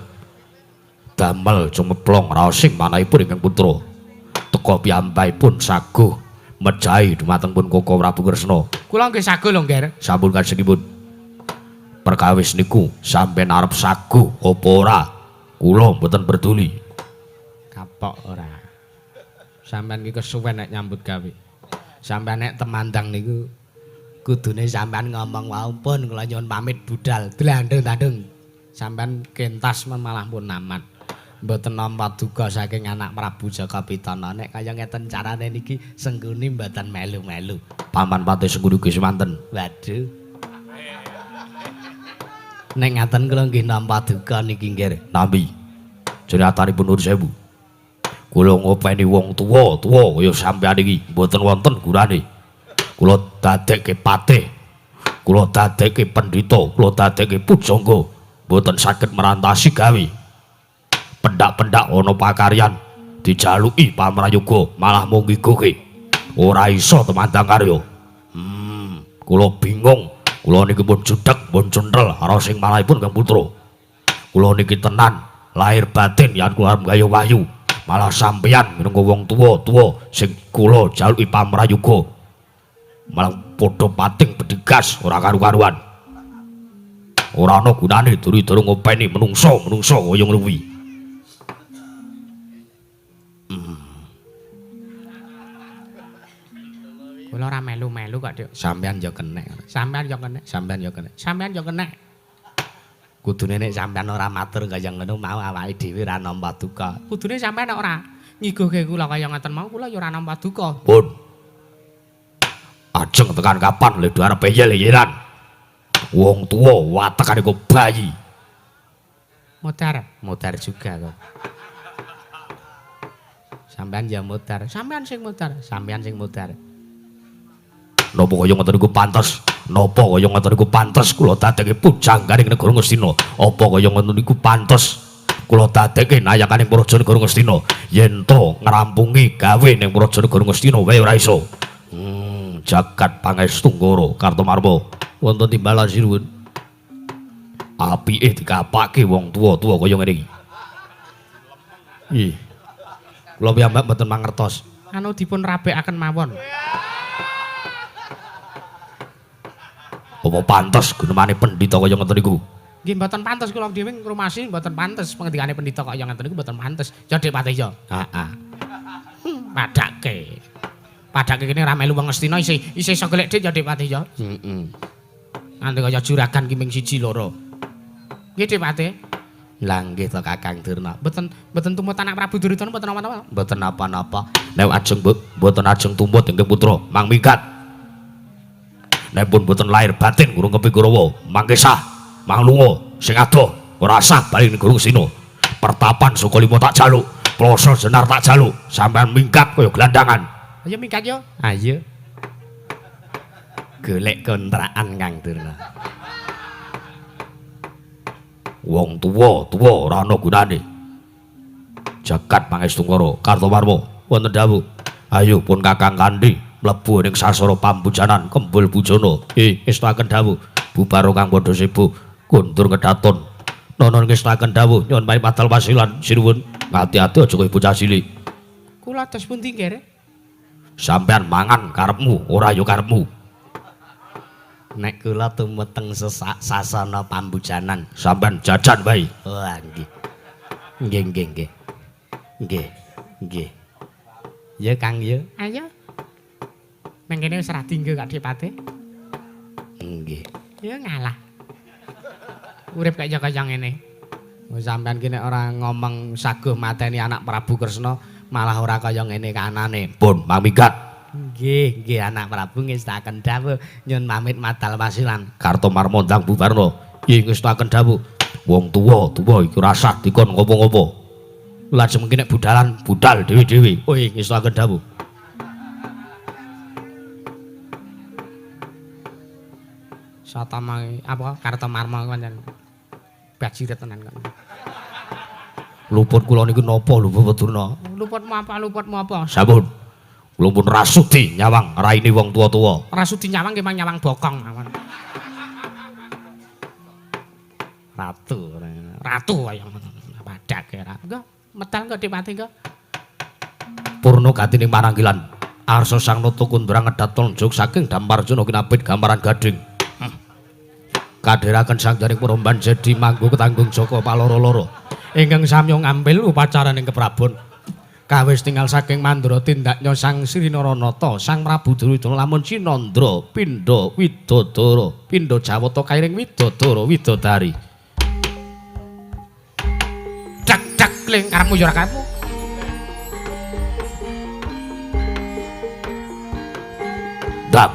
damel cumeplong raosing manahipun ingkang putra. Teka piyambakipun saguh mejahi dumateng pun Koko Prabu Kresna. Kula nggih saguh lho, Ngger. Sampun kanjengipun. Perkawis niku sampeyan arep saguh apa ora? Kula mboten peduli. Kapok ora. Sampeyan iki kesuwen nek nyambut gawe. Sampeyan nek temandang niku kudune sampeyan ngomong wau pun kula nyuwun pamit budal dlandung-dandung. Sampeyan kentas malah pun aman. Mboten nampa duka saking anak Prabu Jaka Pitana. Nek kaya ngeten carane niki Sengkuni mboten melu-melu. Paman Patih Sengkuni ugi semanten. Waduh. Nek ngaten kula nggih nampa duka niki nggih. Nampi. Jenenganipun nuwun sewu. Kula ngopeni wong tuwa-tuwa kaya sampeyan iki mboten wonten gunane. Kula dadekke patih. Kula dadekke pendhita, kula dadekke pujangga. Mboten saged merantasi gawe. Pendak-pendak ana pakaryan dijaluki pamrayoga malah mung ngigoke. Ora iso temandang karya. Kula bingung. Kula niki pun judheg, pun cunthel sing malahipun Kang Putra. Kula niki tenan lahir batin yen kula arep gayuh wahyu. Malah sampeyan minangka wong tuwa-tuwa sing kula jaluki pamrayoga. Malah padha pating bedigas ora karu-karuan. Ora ana gunane duri-duru ngopeni menungso-menungso kaya ngono kuwi. Kula ora melu-melu kok, Dik. Sampeyan ya kenek. Sampeyan ya kenek. Sampeyan ya kenek. Sampeyan ya kenek. Kudune nek sampeyan ora matur kaya ngono mau awake dhewe ora nampa duka. Kudune sampeyan nek ora ngigohke kula kaya ngoten mau kula ya ora nampa duka. Pun. Ajeng tekan kapan le arep eyel-eyelan. Wong tuwa watekane kok bayi. Modar, modar juga kok. Sampeyan ya modar, sampeyan sing modar, sampeyan sing modar. Napa kaya ngoten niku pantes? Napa kaya ngoten niku pantes kula dadekke pujangganing negara Ngastina? Apa kaya ngoten niku pantes kula dadekke nayakaning praja negara Ngastina? Yen to ngrampungi gawe ning praja negara Ngastina wae ora iso. Jagat Pangestu Ngoro Kartomarma wonten timbalan sinuwun. Apike dikapake wong tuwa-tuwa kaya ngene iki. Ih. Kula piyambak mboten mangertos. Anu dipun rabekaken mawon. Apa pantes gunemane pendhita kaya ngoten niku? Nggih mboten pantes kula dhewe ngrumasi mboten pantes pengendikane pendhita kaya ngoten niku mboten pantes. Ya Dik Patih ya. Heeh. Padake. Padake kene ora melu wong Ngastina isih isih iso golek dik ya Dik Patih ya. Heeh. Nganti kaya juragan ki ming 1 2. Nggih Dik Patih. Lah nggih to Kakang Durna. Mboten mboten tumut anak Prabu Duryudana mboten napa-napa. Mboten napa-napa. Nek ajeng mboten ajeng tumut inggih putra, mang minggat. Nek pun boten lahir batin gurung kepi Kurawa, mangke sah, mang lunga sing adoh ora sah bali ning Gurung Sina. Pertapan Sukalima tak jaluk, ploso jenar tak jaluk, sampean minggat kaya gelandangan. Ayo minggat yo. Ayo. Golek kontrakan Kang Durna. Wong tuwa, tuwa ora ana gunane. Jagat Pangestungkara Kartomarma wonten dawuh. Ayo pun Kakang Kandi mlebu ning sasara pambujanan Kembul Bujana. Ngestakaken dawuh. Bubar kang padha sibuk kundur kedaton. Nono ngestakaken dawuh nyuwun pamit padal wasilan sinuwun. Ati-ati aja kaya bocah cilik. Kula dos pundi nggih? Sampean mangan karepmu, ora ya karepmu. Nek kula tumeteng sasana pambujanan, sampean jajan wae. Oh, nggih. Nggih, nggih, nggih. Nggih. Nggih. Ya Kang ya. Ayo. Nang kene wis ra dinggo Kak Dipate. Nggih. Ya ngalah. Urip kaya kaya ngene. Sampean ki nek ora ngomong saguh mateni anak Prabu Kresna, malah ora kaya ngene kanane. Pun mang minggat. Nggih, nggih anak Prabu ngestakaken dawuh nyuwun pamit madal wasilan. Kartomarma ndang bubarna. Nggih ngestakaken dawuh. Wong tuwa, tuwa iki ora sah dikon ngopo-ngopo. Lajeng mengki nek budalan, budal dhewe-dhewe. Oh nggih ngestakaken dawuh. Satama apa Kartomarma pancen bajiret tenan kok. Luput kula niku napa lho Bapak Durna? Luputmu apa luputmu apa? Sampun. Kula pun rasudi nyawang raine wong tuwa-tuwa. Rasudi nyawang nggih mang nyawang bokong mawon. Ratu, ratu kaya ngono. Padake ra. Engko medal engko Dipati engko. Purna gatining pananggilan. Arsa Sang Nata kundra ngedhat tonjok saking Damparjuna kinapit gambaran gading. Kadheraken sang jaring Puromban jadi manggo ketanggung Jaka paloro-loro. Ingkang samya ngambil upacaraning keprabon. Kawis tinggal saking Mandra tindaknya Sang Sri Naranata, Sang Prabu Duryudana lamun Cinandra pindha widodara, pindha Jawata kairing widodara widodari. Dak dak ling karepmu ya ora karepmu. Dak.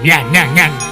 Yang yang yang.